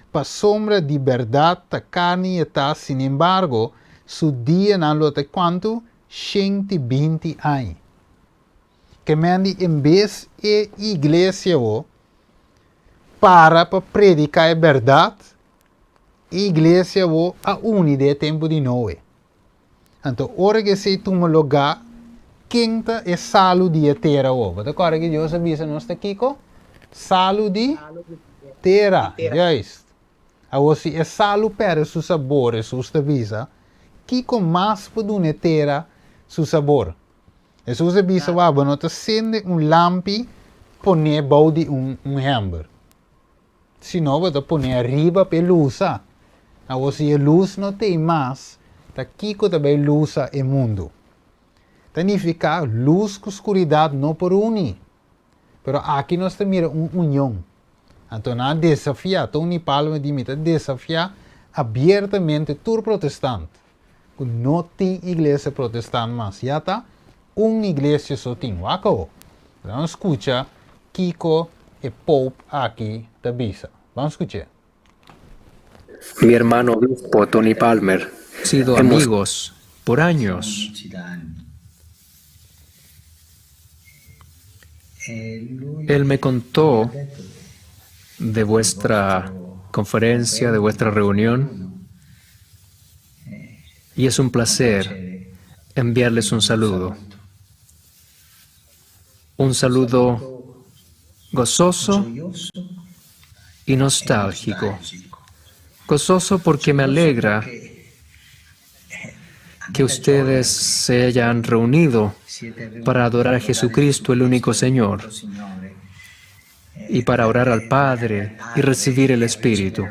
pasobra di bèrdat ta karni e ta, sinembargo, su dianan lo ta kuantu? 120 aña. Ke men di en bes e iglesia bo para pa prediká e bèrdat, e iglesia bo a uni den e tempu di Noe. Anto ora ku esei tuma lugá, ken ta e salu di e tera awor? Bo ta kòrda ku Dios a bisa nos ta kiko? Salu di tera. Juist. Awor si e salu pèrdè su sabor, Hesus ta bisa, kiko mas por duna e tera su sabor? Hesus a bisa, Wak, bo no ta sende un lampi pon'é bou di un hèmber. Sino bo ta pone ariba pa e lusa. Awor si e lus no t'ei mas, ta kiko ta bai lusa e mundu? Ta nifiká lus ku skuridat no por uni. Pero aki nos ta mira un union. Anto nan a desafiá, Tony Palmer di mi ta desafiá abiertamente tur protestant ku no tin iglesia protestant mas. Ya ta un iglesia so tin. Wak awo. Ban skucha kiko e Pope aki ta bisa. Ban skuch'é. Mi hermano obispo Tony Palmer. Sido amigos por años. Él me contó de vuestra conferencia, de vuestra reunión, y es un placer enviarles un saludo. Un saludo gozoso y nostálgico. Gozoso porque me alegra. Que ustedes se hayan reunido para adorar a Jesucristo, el único Señor, y para orar al Padre y recibir el Espíritu.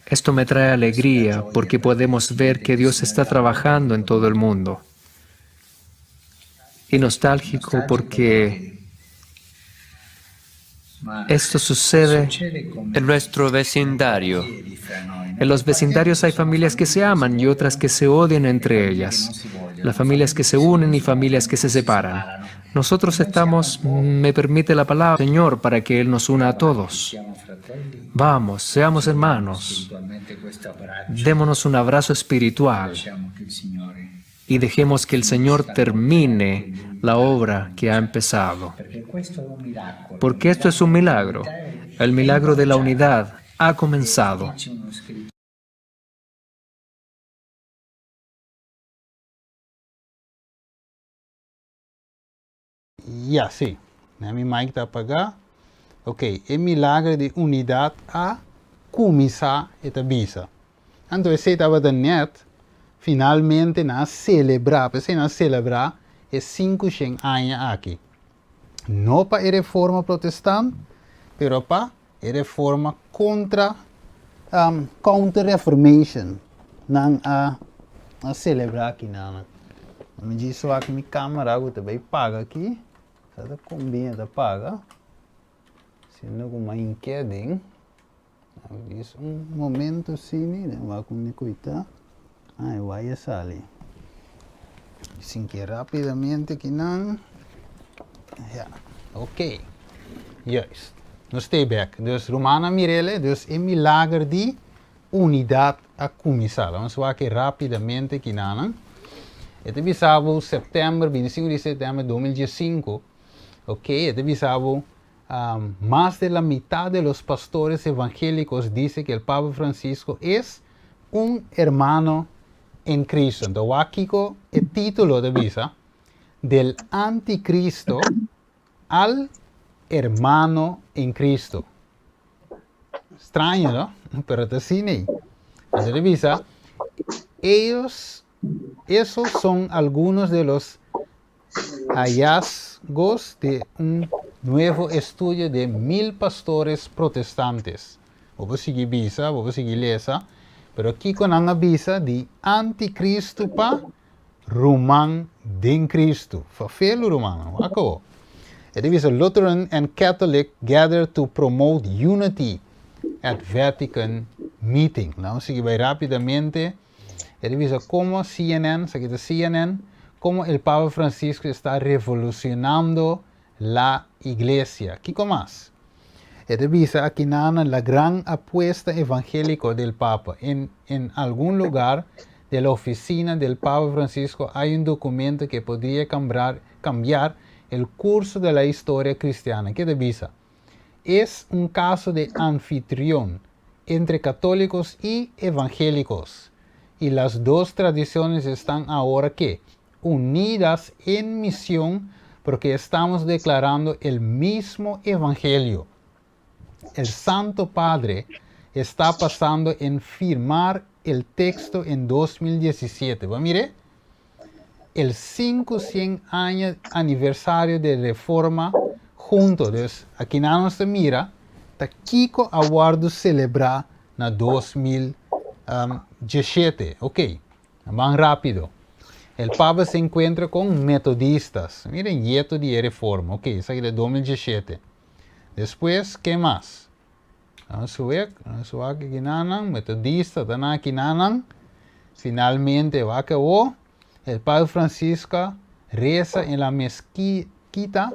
Esto me trae alegría porque podemos ver que Dios está trabajando en todo el mundo. Y nostálgico porque esto sucede en nuestro vecindario. En los vecindarios hay familias que se aman y otras que se odian entre ellas. Las familias que se unen y familias que se separan. Nosotros estamos, me permite la palabra, Señor, para que Él nos una a todos. Vamos, seamos hermanos. Démonos un abrazo espiritual y dejemos que el Señor termine la obra que ha empezado. Porque esto es un milagro. El milagro de la unidad ha comenzado. Ya, sí. Mi mic ta apagá. Ok, e milagro di unidat a kuminsá, e ta bisa. Anto esei tabata nèt, finalmente nan a selebrá, p'esei nan a selebrá e sinkushen aña aki. No pa e reforma protestant, pero pa e reforma kontra, counter-reformation, nan a a selebrá aki nan. Mi djis wak mi kamera ku ta bai paga aki, sa ta kombin e ta paga, siendo ku mi a hinkia aden. Djis un momento asina, den wak un di koitá, ah e waya sali. Sinki rapidamente akinan. Ja, ok. Juist. Nos ta bek. Dus rumannan mir'el, dus e milager di unidat a kuminsá. Laga nos wak rapidamente kinanan. E ta bisa bo sèptèmber, 25 di sèptèmber 2015, ok, e ta bisa bo Más de la mitad de los pastores evangélicos dice que el Papa Francisco es un hermano en Cristo. Entonces, wak kiko e título ta bisa, Del anticristo al hermano en Cristo. Straño, no? Pero ta asina ei. Entonces ta bisa, ellos, esos son algunos de los Hallazgos de un nuevo estudio de mil pastores protestantes. Bo por sigui bisa, bo por sigui lesa, pero kiko nan a bisa di anticristo pa ruman den Cristo? Fafelu rumannan, wak awo. E ta bisa Lutheran and Catholic gather to promote unity at Vatican meeting. Nan sigui bai rapidamente. E ta bisa como CNN, esaki ta CNN, como el Papa Francisco está revolucionando la iglesia. Kiko mas? E ta bisa akinana la gran apuesta evangélico del Papa. En, en algún lugar de la oficina del Papa Francisco hay un documento que podría cambiar, cambiar el curso de la historia cristiana. Ke ta bisa? Es un caso de anfitrión entre católicos y evangélicos. Y las dos tradiciones están ahora que unidas en misión porque estamos declarando el mismo evangelio. El Santo Padre está pasando en firmar el texto en 2017. Va mire, el 500 año aniversario de Reforma hunto. Dus aki nan nos ta mira ta kiko a wordo celebra na 2017. Ok, ban rapido. El Papa se encuentra con metodistas. Miren, yeto di e Reforma. Ok, esaki ta 2017. Despues, ke mas? Nos wek, nos wak kinanan, metodista ta na kinanan. Finalmente wak awo, el Padre Francisco reza en la mezquita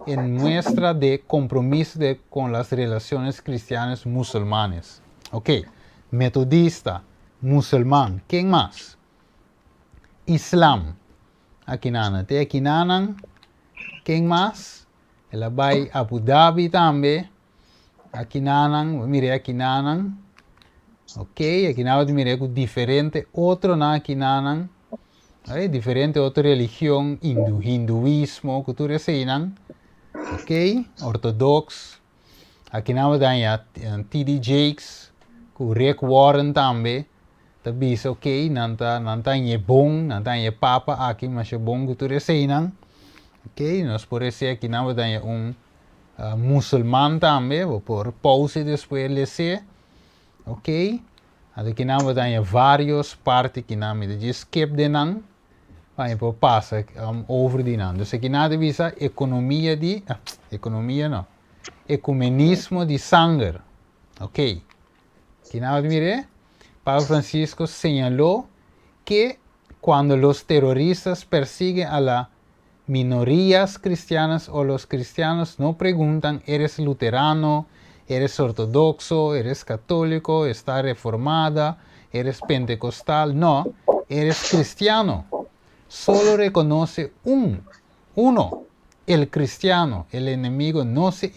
en muestra de compromiso de con las relaciones cristianas musulmanes. Ok, metodista, musulman, ken mas? Islam, akinanan, te akinanan, ken mas? El a bai Abu Dhabi tambe. Akinanan, bo mira e akinanan. Ok, akinan bo ta mira ku diferente otronan akinanan. Ay, diferente otro religion, hindu, hinduismo, ku tur eseinan. Ok, ortodox. Akinan bo ta haña TD Jakes, ku Rick Warren tambe. Ta bisa ok, nan ta nan ta hañ'e bon, nan ta hañ'e papa aki masha bon ku tur eseinan. Ok, nos por esei aki nan bo ta haña un musulman tambe, bo por pause despues les'é. Ok, anto kinan bo ta haña varios parti kinan, mi ta djis skip den nan pa mi por pasa over di nan. Dus akinan ta bisa ekonomia di, ekonomia no, ekumenismo di sanger. Ok. Kinan bo ta mir'é? Papa Francisco señaló que cuando los terroristas persiguen a la minorías cristianas o los cristianos no preguntan eres luterano, eres ortodoxo, eres católico, está reformada, eres pentecostal, no, eres cristiano. Solo reconoce un, uno, el cristiano, el enemigo no se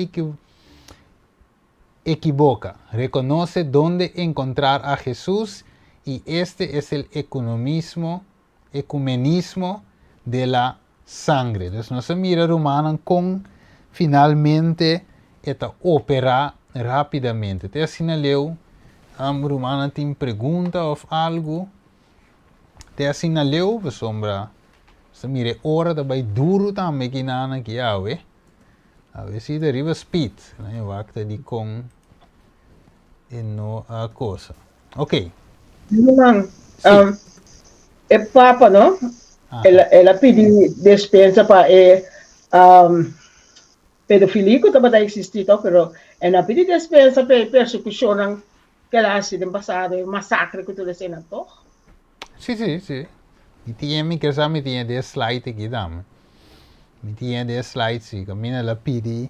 equivoca, reconoce dónde encontrar a Jesús y este es el economismo, ecumenismo de la sangre. Dus nos a mira rumannan kon finalmente e ta operá rápidamente. Te asina leu, um, rumannan tin pregunta of algu? Te asina leu, pasobra nos a mira e ora ta bai duru tambe kinanan aki awe. Awe si ta riba speed. Nan e wak ta di kon e no a cosa. Ok. Ruman, Sí. um, e papa, no? Aha. El, el a pidi despensa pa e um, pedofilia ku tabata existi to, pero e no a pidi despensa pa e persekushonnan ku el a hasi den pasado, e masakre ku tur eseinan, toch? Sí, sí, sí. Mi tin, mi ke sa mi tin e slide aki tambe. Mi tin e slide sí, kaminda el a pidi,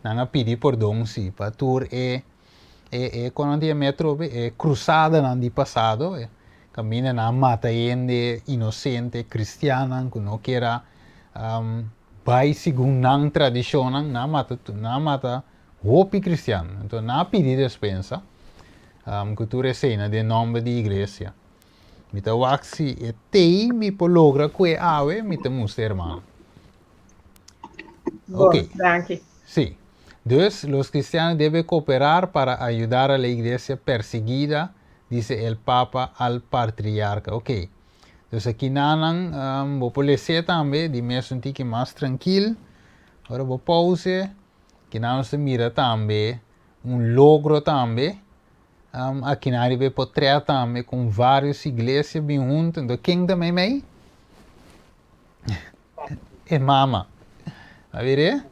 nan a pidi pordon sí, pa tur e, e, e kon nan ta yama e atrobe, e krusadanan di pasado, e kaminda nan a mata hende inosente, kristiannan ku no kier a bai segun nan tradishonnan, nan a mata, nan a mata hopi kristian. Anto nan a pidi despensa ku tur esei den nòmber di iglesia. Mi ta wak si e tei mi por logra ku e awe, mi ta mustra hermano. Bon, Ok. danki. Sí. Dus, los cristianos debe cooperar para ayudar a la iglesia perseguida, dice el Papa al patriarca. Ok. Dus aki nanan, um, bo por lese tambe, di mes un tiki mas trankil. Ora bo pause, aki nan nos ta mira tambe un logro tambe. Um, aki nan riba e potret tambe con varios iglesia bin hunto. Entonces, ken ta meimei? E mama. A mira?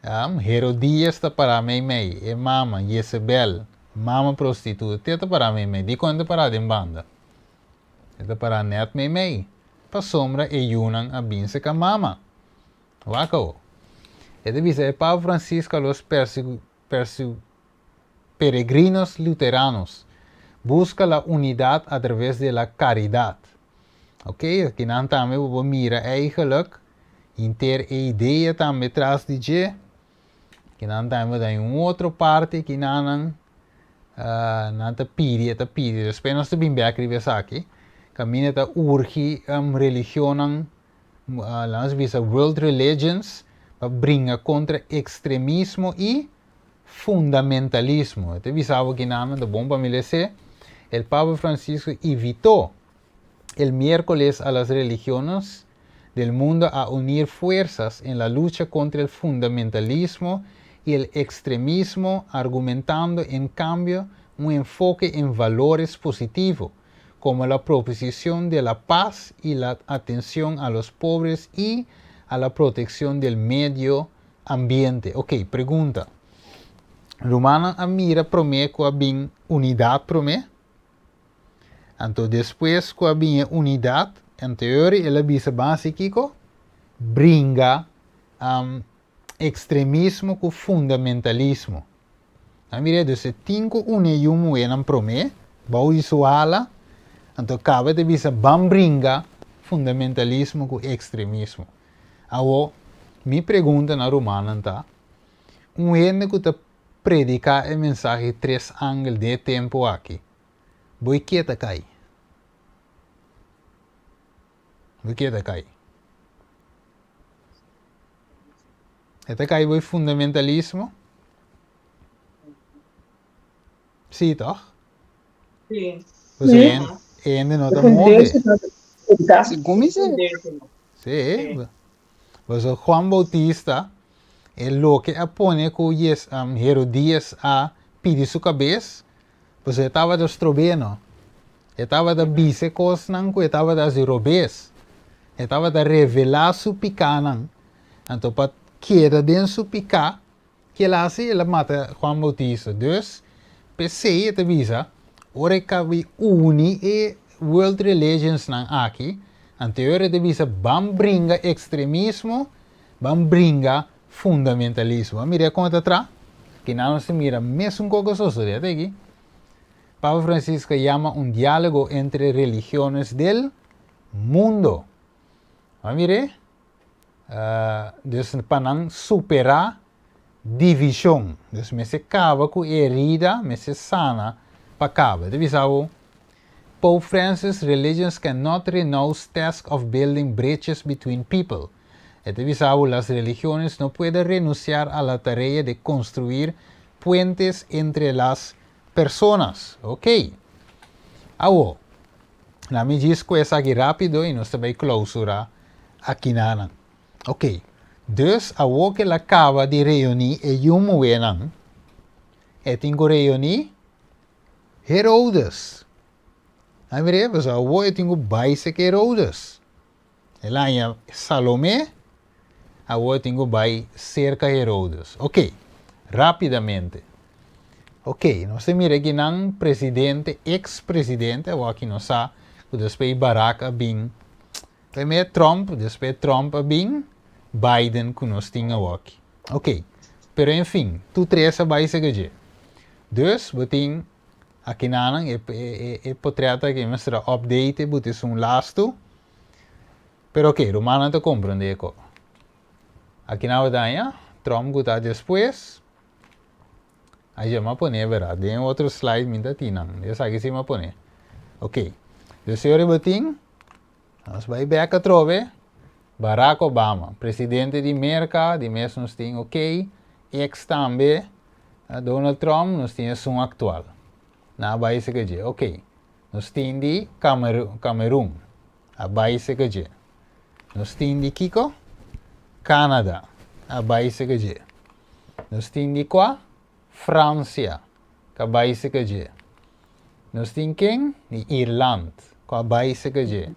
Um, Herodías ta pará meimei. E mama, Jezebel, mama prostituta, te ta pará meimei. Dikon e ta pará den banda? E ta pará nèt meimei. Pasobra e yunan a bin seka mama. Wak awo. E ta bisa e Papa Francisco a los persi peregrinos luteranos busca la unidad a través de la caridad. Ok, akinan tambe bo por mira eigenlijk henter e idea tambe tras di dje. Akinan tambe bo ta un otro parti akinanan nan ta pidi, e ta pidi. Despues nos ta bin bek riba esaki. Kaminda ta urgi religionnan lanos bisa world religions pa bringa kontra ekstremismo i fundamentalismo. E ta bisa bo kinan ta bon pa mi lese. El Papa Francisco invitó el miércoles a las religiones del mundo a unir fuerzas en la lucha contra el fundamentalismo y el extremismo, argumentando en cambio un enfoque en valores positivo, como la proposición de la paz y la atención a los pobres y a la protección del medio ambiente. Ok, pregunta. Rumannan a mira promé ku a bin unidat promé? Anto despues ku a bin e unidat, anterior el a bisa ban hasi kiko? Bringa um, ekstremismo ku fundamentalismo. A mira, dus e tin ku uni e yu muhénan promé, bou di su ala, anto kaba ta bisa ban bringa fundamentalismo ku ekstremismo. Awo, mi pregunta na rumannan ta, un hende ku ta prediká e mensahe tres angel den e tempu aki, bo e ke ta kai? Bo e ke ta kai? E ta kai bo e fundamentalismo? Sí, toch? Sí. Pues e hende no ta move. Segun mi si. Sí. Pues Juan Bautista, e loke a pone ku Herodías a pidi su kabes, pues e tabata strob'é no. E tabata bisa e kosnan ku e tabata hasi robes. E tabata revelá su pikánan. Anto pa keda den su piká, Ke el a hasi? El a mata Juan Bautista. Dus, p'esei e ta bisa, ora e kabi uni e world religionsnan aki, anterior e ta bisa ban bringa ekstremismo, ban bringa fundamentalismo. A mira kon e ta tra? Kinan nos ta mira mesun kos ku a sosodé ata aki. Papa Francisco a yama un diálogo entre religiones del mundo. A mir'é? Dus pa nan superá divishon. Dus mester kaba ku e herida, mester sana pa kaba. E ta bisa bo, Pope Francis, religions cannot renounce task of building bridges between people. E ta bisa bo, las religiones no pueden renunciar a la tarea de construir puentes entre las personas. Ok. Awo. Na mi djis ku esaki rápido i nos ta bai klousura akinanan. Ok, dus awor ku el a kaba di reuní e yu muhénan, e tin ku reuní Herodes. A mir'é, pasobra awor e tin ku bai seka Herodes. El a haña Salomé, awor e tin ku bai serka Herodes. Ok, rápidamente. Ok, nos ta mira aki nan presidente, ex presidente, awor aki nos sa ku despues Barack a bin, primer Trump, despues Trump a bin, Biden ku nos tin awor aki. Ok, pero en fin, tur tres a bai sega dje. Dus, bo tin akinanan e e potret aki mester a update bo tin esun lastu, pero ok, rumannan ta komprende ko. Akinan bo ta haña Trump ku ta despues. Ayer m'a pone verdad. Den otro slide mi ta tin nan. Esaki si m'a pone. Ok. Dus e ora bo tin, nos bai bek atrobe, Barack Obama, presidente di Merka, di mes nos tin ok, ex tambe, Donald Trump, nos tin esun aktual. Nan a bai seka dje. Ok. Nos tin di Cameroon, a bai seka dje. Nos tin di kiko? Canada, a bai seka dje. Nos tin di kua? Francia, ka bai seka dje. Nos tin ken? Di Irland, ku a bai seka dje.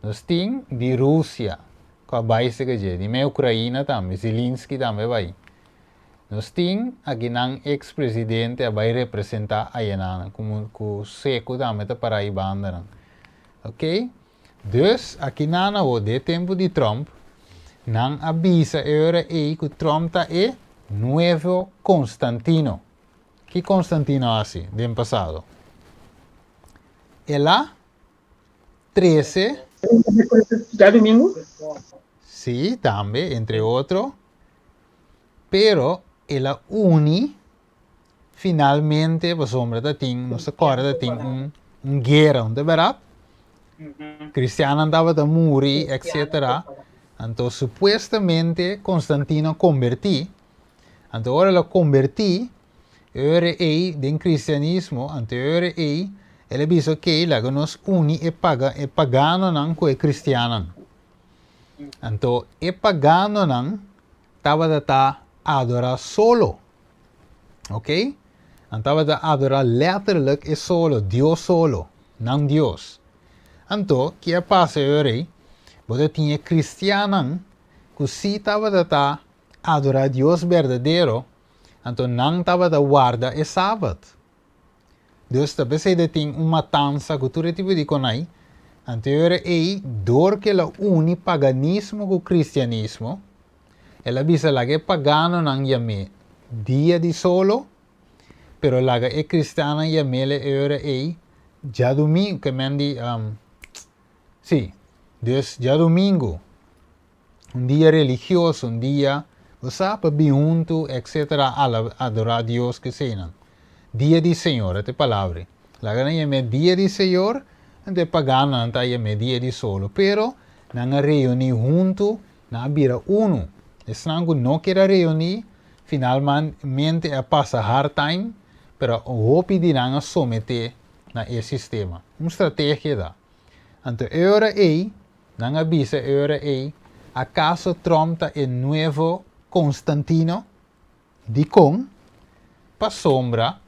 Nos tin di Rusia, ku a bai seka dje. Di me Ukraina tambe, Zelensky tambe bai. Nos tin akinan ex presidente a bai representa ayenanan, ku seku tambe ta para ei bandanan. Ok? Dus, akinan awor, den e tempu di Trump, nan a bisa e ora ei ku Trump ta e nuevo Constantino. Ki Constantino a hasi den pasado? El a trese. Djadumingu? Sí, tambe, entre otro. Pero el a uni finalmente pasobra ta tin, nos ta kòrda ta tin un un guera, no ta bèrdat? Kristiannan tabata muri, etcetera. Anto supuestamente Constantino a kombertí. Anto ora el a kombertí, e ora ei den kristianismo, anto e ora ei el a bisa oke, laga nos uni e paga e paganonan ku e kristiannan. Anto e paganonan tabata ta adorá solo. Ok? Nan tabata adorá letterlijk e solo, Dios solo, nan Dios. Anto, ki a pasa e ora ei? Bo ta tin e kristiannan ku sí tabata ta adorá Dios berdadero, anto nan tabata warda e Sabat. Dus ta p'esei ta tin un matansa ku tur e tipo di konai. Anto e ora ei, dor ku el a uni paganismo ku kristianismo, el a bisa laga e paganonan yam'é dia di solo, pero laga e kristiannan yam'el e ora ei djadumingu, ke men di, sí, dus djadumingu. Un dia religioso, un dia, bo sa, pa bin huntu, etcetera, ala, adorá Dios, keseinan. Dia di Señor, e ta e palabra ei. Laga nan yam'é dia di Señor, anto e paganonan ta yam'é dia di solo. Pero, nan a reuní huntu, nan a bira unu. Esnan ku no kier a reuní, finalmente a pasa hard time, pero hopi di nan a someté. na e sistema. Un strategia ta. Anto e ora ei, nan a bisa e ora ei, akaso Trump ta e nuevo Constantino? Dikon? Pasobra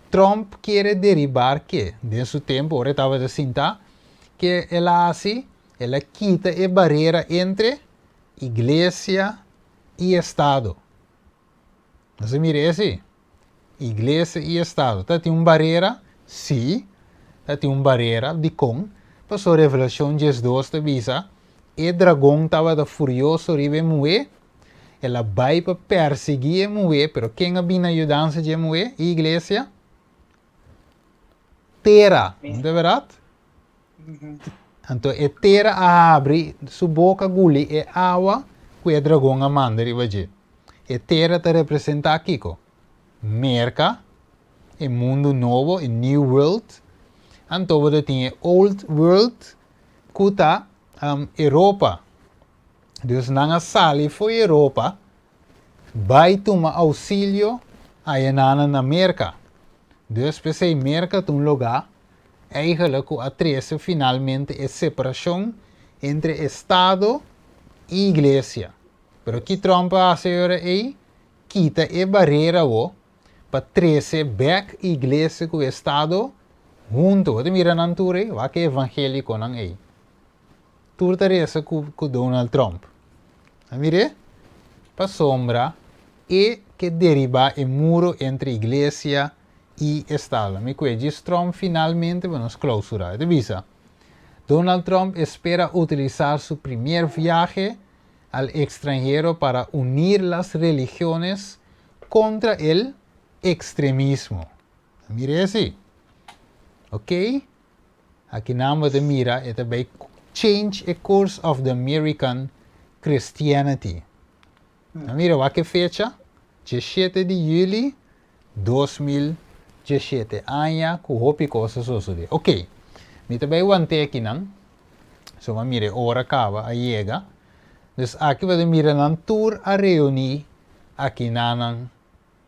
Trump kier deribar ke den su tempu ora e tabata sintá, ke el a hasi? El a kita e barera entre iglesia i estado. Nos a mira esei? Iglesia i estado. Ta tin un barera? Sí, ta tin un barera. Dikon? Pasobra Revelashon 12 ta bisa, E dragon tabata furioso riba e muhé, El a bai pa persiguí e muhé, pero ken a bini na yudansa dje muhé, e iglesia? Tera, no ta bèrdat? Anto e tera a habri su boka guli e awa ku e dragon a manda riba dje. E tera ta representá kiko? Merka, e mundu nobo, e new world. Anto bo ta tin e old world ku ta Europa. Dus nan a sali fo'i Europa bai tuma ausilio ayenanan na Merka. Dus p'esei Merka ta un lugá eigenlijk ku a trese finalmente e separashon entre Estado i Iglesia. Pero ki Trump a hasi e ora ei? Kita e barera awo pa trese bèk Iglesia ku Estado huntu. Bo ta mira nan tur ei? Wak e evangelikonan ei. Tur ta resa ku Donald Trump. A mir'é? Pasobra e ke deribá e muro entre iglesia i estado. Mi kue djis Trump finalmente pa nos klausurá. E ta bisa, Donald Trump espera utilisar su primer viahe al extranhero para unir las religiones contra el extremismo. A mir'é si? Oké. Aki nan bo ta mira e ta bay change e course of the American Christianity. A mira wak e fecha, 17 di juli 2017, aña ku hopi kos a sosode. Ok, mi ta bay wante aki nan, so bo a mira e ora kaba a yega. Dus aki bo ta mira nan tur a reuni aki nanan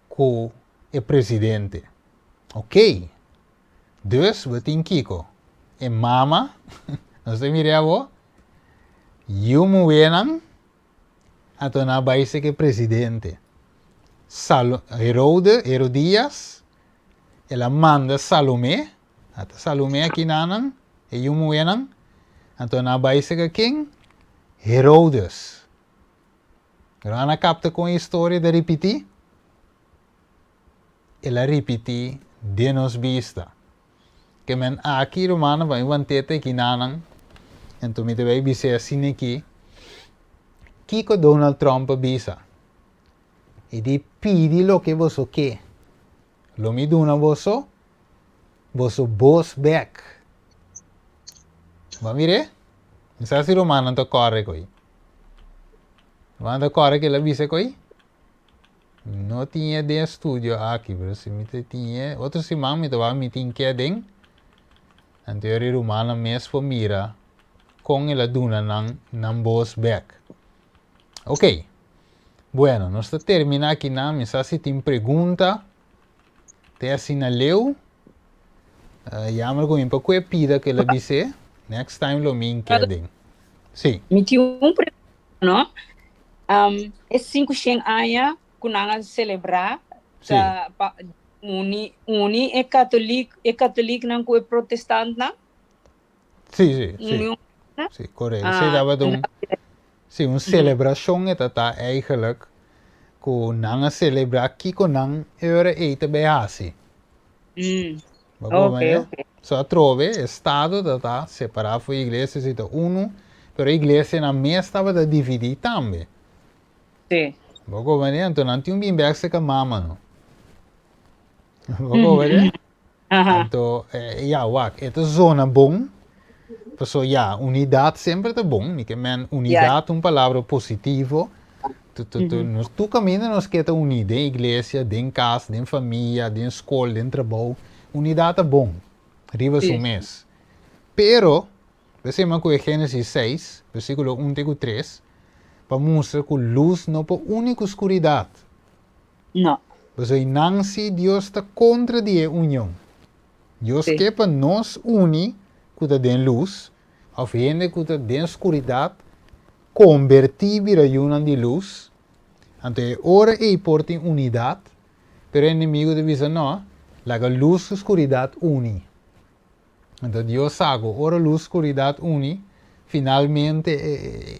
ku e presidente. Ok. Dus bo tin kiko? E mama, nos ta mira abo, yu muhénan a torna bai seke e presidente. Salo, Herode, Herodias, el a manda Salomé, ata Salomé aki nanan, e yu muhénan, a torna bai seke ken? Herodes. Pero nan a kapta kon e historia ta ripití? El a ripití den nos bista. Ke men aki, rumannan, pa mi want'é ta kinanan, anto mi ta bai bis'é asina aki, Kiko Donald Trump a bisa? E di, Pidi loke boso ke, lo mi duna boso boso bos bèk. Bo a mir'é? Mi sa si rumannan ta kòrda ko'i. Rumannan ta kòrda ke el a bisa ko'i? No tin e den e studio aki, pero si mi ta tin e, otro siman mi ta wak mi tin ke den. Anto e rumannan mes por mira kon el a duna nan nan bos bek. Ok. Bueno, nos ta termina aki nan. Mi sa si tin pregunta. Te asina leu. Jammer ku mi pa kue pida ku el a bis'é. Next time lo mi ke den. Sí. Mi tin un pregunta, no? Um, e 500 aña ku nan a selebrá ta pa uni uni e katolik e katoliknan ku e protestantnan? Sí, sí, sí. Uni Sí, korekto. Ah, Sí, tabata un, sí, un selebrashon e ta ta eigenlijk ku nan a selebrá kiko nan e ora ei ta bai hasi. Bo por mira? So atrobe estado ta ta separá for iglesia si ta unu, pero iglesianan mes tabata dividí tambe. Bo por mira? Anto nan tin un bin bèk serka mama no. Bo por mira? Anto ya wak e ta zona bon, paso ya unidat semper ta bon, mi ke men unidat ta un palabra positivo, nos tur kaminda nos ke ta uní, den iglesia, den kas, den famia, den skol, den trabou, unidat ta bon riba su mes. Pero, p'esei mi a kohe Génesis 6, versíkulo 1 te ku 3, pa mustra ku lus no por uni ku skuridat. No. Pasobra nan si Dios ta kontra di e union. Dios ke pa nos uni ku ta den lus, òf hende ku ta den skuridat kombertí bira yunan di lus. Anto e ora ei por tin unidat, pero e enemigu ta bisa, No, laga lus ku skuridat uni. Anto Dios sa ku ora lus ku skuridat uni, finalmente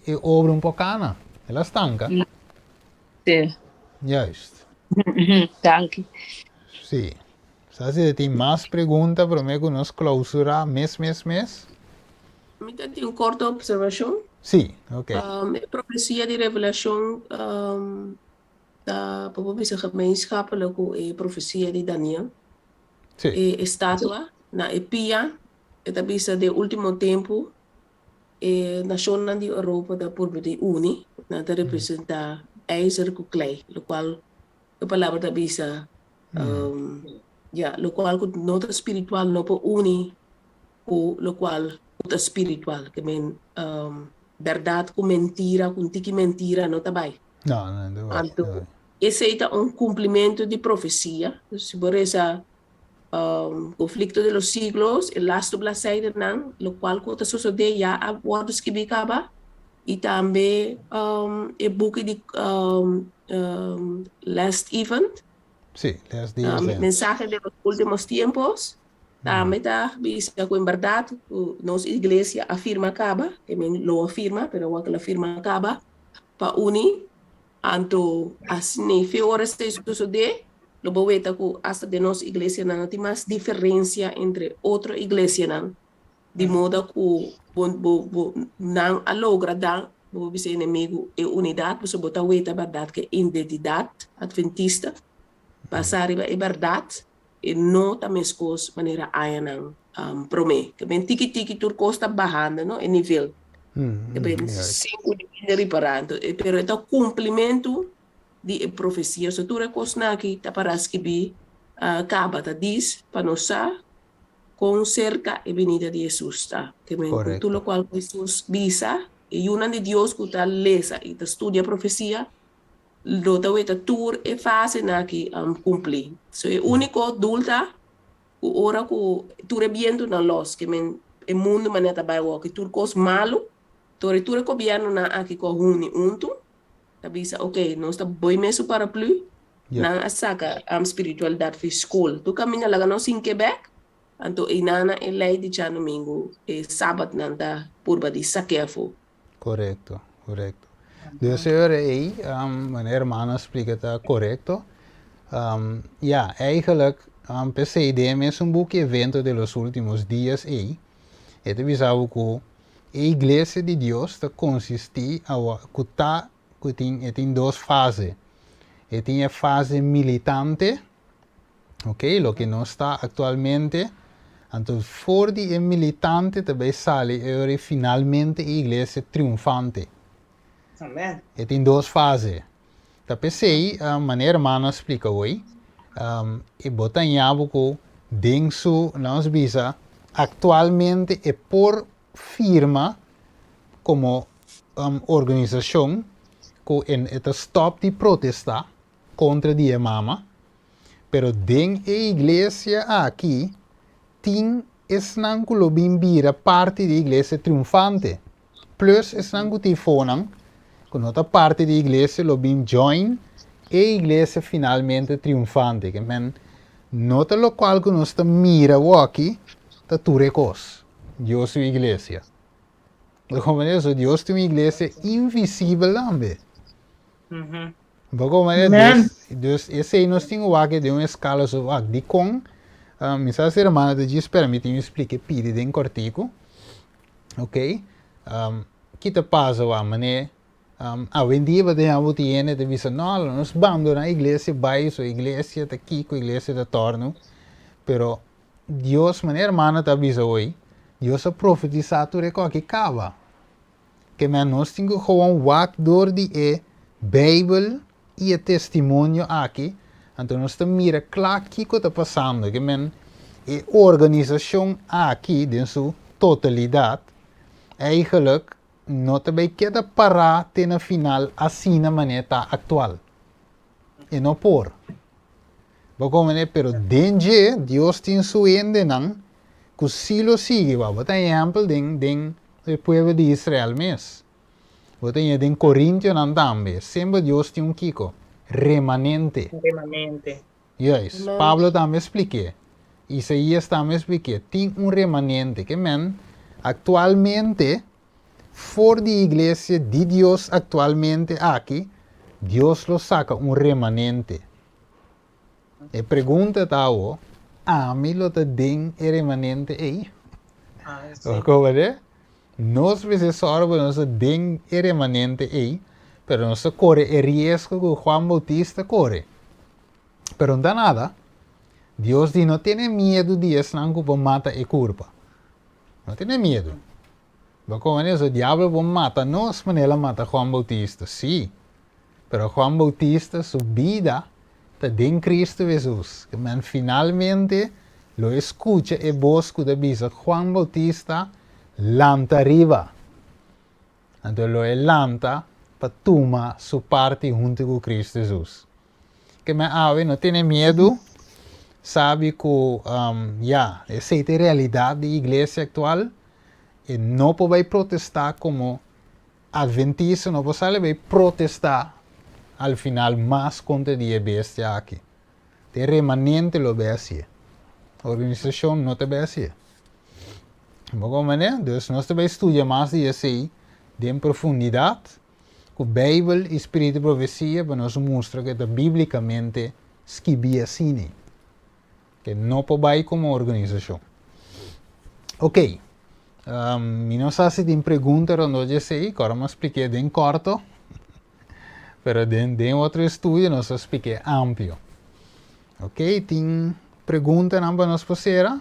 e obra un por kana, el a stanka. Sí. Juist. Danki. Sí. Sa si tin mas pregunta promé ku nos klausurá mes mes mes? Mi ta tin un korto observashon. Sí, ok. E profesia di Revelashon ta bo por bisa gemeenschappelijk ku e profesia di Daniel. Sí. E estatua na e pia e ta bisa den último tempu e nashonnan di Europa ta purba di uni, nan ta representá ijzer ku klei, lokual e palabra ta bisa ya, lokual ku no ta spiritual no por uni ku lokual ku ta spiritual, ke men bèrdat ku mentira, ku un tiki mentira no ta bai. No, no, no ta bai. Anto esei ta un kumplimentu di profesia. Si bo resa Conflicto de los Siglos, e lastu bladzijdennan, lokual ku ta sosodé ya a wòrdu skibí kaba, i tambe e buki di Last Event, Sí, Last Day Event. Mensaje de los Últimos Tiempos, tambe ta bisa ku en bèrdat ku nos iglesia a firma kaba, e men lo a firma, pero awor ku el a firma kaba, pa uni. Anto asina fe ora esei sosodé, lo bo weta ku asta den nos iglesianan no tin mas diferensia entre otro iglesianan, di moda ku bo bo bo nan a logra da, bo por bisa enemigu, e unidat, pasobra bo ta weta bèrdat ku e identidat adventista basá riba e bèrdat, e no ta meskos manera añanan promé. Ke ben tiki tiki tur kos ta bahando, no, e nivel. Ke ben sin ku hende ripará. Anto, pero e ta kumplimentu di e profesia. So tur e kosnan aki ta para skibí kaba ta dis pa nos sa kon serka e binida di Hesus ta. Ke men ku tur lokual ku Hesus bisa, e yunan di Dios ku ta lesa i ta studia profesia, Lo ta weta tur e fasenan aki cumpli. So e unico doel ta cu ora cu tur e bientonan los, ke men e mundo manera ta bay awor, tur cos malo, tor e tur e gobiernonan aki cu a huni hunto, ta bisa ok, nos ta boy mes su paraplu, nan a saca spiritualidad fi school. Tur caminda laga nos hinke bek, anto eynana e ley di djadomingo, e sabatnan ta purba di sake afo. Korekto, korekto. Dus e ora ei, um, wanneer hermano splika ta korekto. Um, ja, eigenlijk, um, p'esei den e mesun buki Evento de los Últimos Días ei, e ta bisa bo ku e iglesia di Dios ta konsistí awa, ku ta, ku tin, e tin dos fase. E tin e fase militante, Ok, loke nos ta aktualmente, anto for di e militante ta bai sali e ora finalmente e iglesia triunfante. Amen. E tin dos fase. Ta p'esei, manera hermano a splika hoy, e bo ta haña bo ku den su, lanos bisa, aktualmente e por firma komo organisashon ku e ta stòp di protestá, kontra di e mama, pero den e iglesia aki tin esnan ku lo bin bira parti di e iglesia triunfante, plus esnan ku tin fonan ku no ta parti di e iglesia lo bin join e iglesia finalmente triunfante. Ke men no ta lokual ku nos ta mira awoki ta tur e kos, Dios su iglesia. Bo komprende? So Dios tin un iglesia invisibel tambe. Bo comprende? Amen. Dus, dus esei nos tin wak den un escala so wak. Dikon? Mi sa si hermana ta djis permiti mi splika e pidi den kortiku. Ok. Ki ta pasa wak? Mane, awendia bo ta haña bo tin hende ta bisa, no, lo nos bandona iglesia bai, so iglesia ta kiko, iglesia ta tornu. Pero Dios, mane hermana ta bisa hoy, Dios a profetisa tur e koki kaba. Ke men nos tin ku gewoon wak dor di e Beibel i e testimonio aki, anto nos ta mira kla kiko ta pasando. Ke men e organisashon aki den su totalidat eigenlijk no ta bai keda pará te na final asina manera ta aktual. E no por. Bo komprendé? Pero den dje Dios tin su hendenan ku sí lo sigui. Wou, bo ta ehèmpel den den e pueblo di Israel mes. Bo ta haña den Korintionan tambe. Semper Dios tin un kiko? Remanente. Remanente. Juist. Pablo tambe splik'é. Isaías tambe splik'é. Tin un remanente. Ke men, aktualmente, for di iglesia di Dios aktualmente aki, Dios lo saka un remanente. E pregunta ta awo, ami lo ta den e remanente ei? Bo komprendé? Nos mester sòru pa nos ta den e remanente ei, pero nos ta kore e riesgo ku Juan Boutista kore. Pero no ta nada. Dios di no tene miedu di esnan ku por mata e kurpa. No tene miedu. Bo komprendé? So diablo por mata nos manera el a mata Juan Boutista, sí. Pero Juan Boutista su bida ta den Cristo Jesus. Ke men finalmente lo e skucha e bos ku ta bisa Juan Boutista lanta riba. Anto lo e lanta pa tuma su parti huntu ku Cristo Jesus. Ke men awe no tene miedu, sabi ku ya, esei ta e realidat di iglesia aktual, e no por bai protestá komo Adventista no por sali bay protesta al final mas contra di e bestia aki. Te remanente lo bay hacié. Organisacion no ta bay hacié. Bo comprende? Dus nos ta bay studia mas di esey den profundidad cu Bijbel y Spiritu di Profecia pa nos mustra cu e ta biblicamente skibi asina. Ke no por bai komo organisashon. Ok, mi no sa si tin pregunta rondó di esei, ku ora mi a splik'é den kòrto, pero den den otro estudio nos a splik'é amplio. Ok, tin preguntanan pa nos por sera?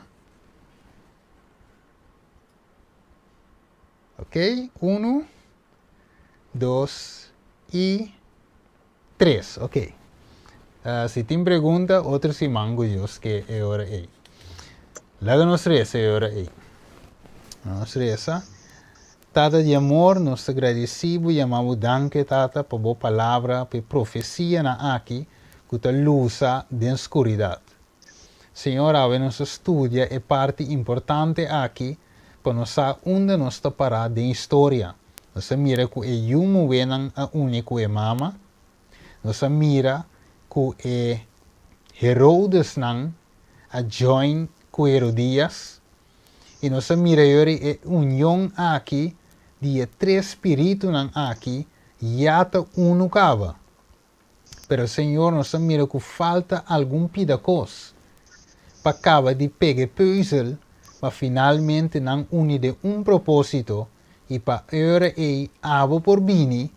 Ok, unu, dos i tres. Ok. Si tin pregunta, otro siman ku Dios ke e ora ei. Laga nos resa e ora ei. Nos resa. Tata di amor, nos ta gradisí bo, yama bo danki, Tata, pa bo palabra, pa e profesianan aki ku ta lusa den skuridat. Señor, awe nos a studia e parti importante aki pa nos sa unda nos ta pará den historia. Nos a mira ku e yu muhénan a uni ku e mama. Nos a mira ku e Herodesnan a join ku Herodías. I nos a mira yori e union aki di e tres spiritunan aki ya ta unu kaba. Pero Señor nos a mira cu falta algun pida cos pa caba di pega e peuzel pa finalmente nan uni den un proposito y pa ora ey abo por bini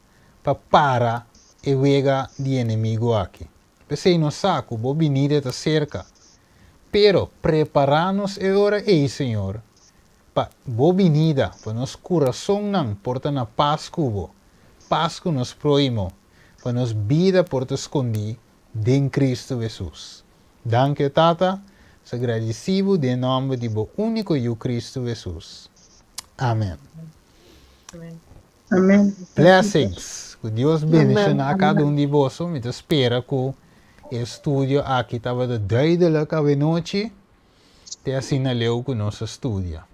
pa para e wega di enemigo aki. P'esey nos sa cu bo binida ta cerca. Pero prepara nos e ora ey, Señor, pa bo binida, pa nos curasonnan por ta na paz cu bo, paz cu nos prohimo, pa nos bida por ta skondí den Kristu Hesus. Danki, o Tata, nos a gradisí bo den nòmber di bo úniko Yu Kristu Hesus. Amen. Amen. Blessings. Ku Dios bendishoná kada un di boso. Mi ta spera ku e studio aki tabata duidelijk awenochi, te asina leu ku nos a studia.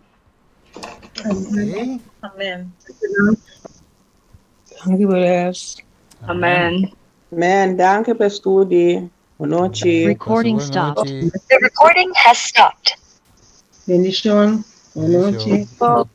Okay. Amen. Danki broers. Amen. Amen. Danki pa e studi. Bonochi. Recording stopped. Bonochi. The recording has stopped. Bendishon. Bonochi. Bendishon.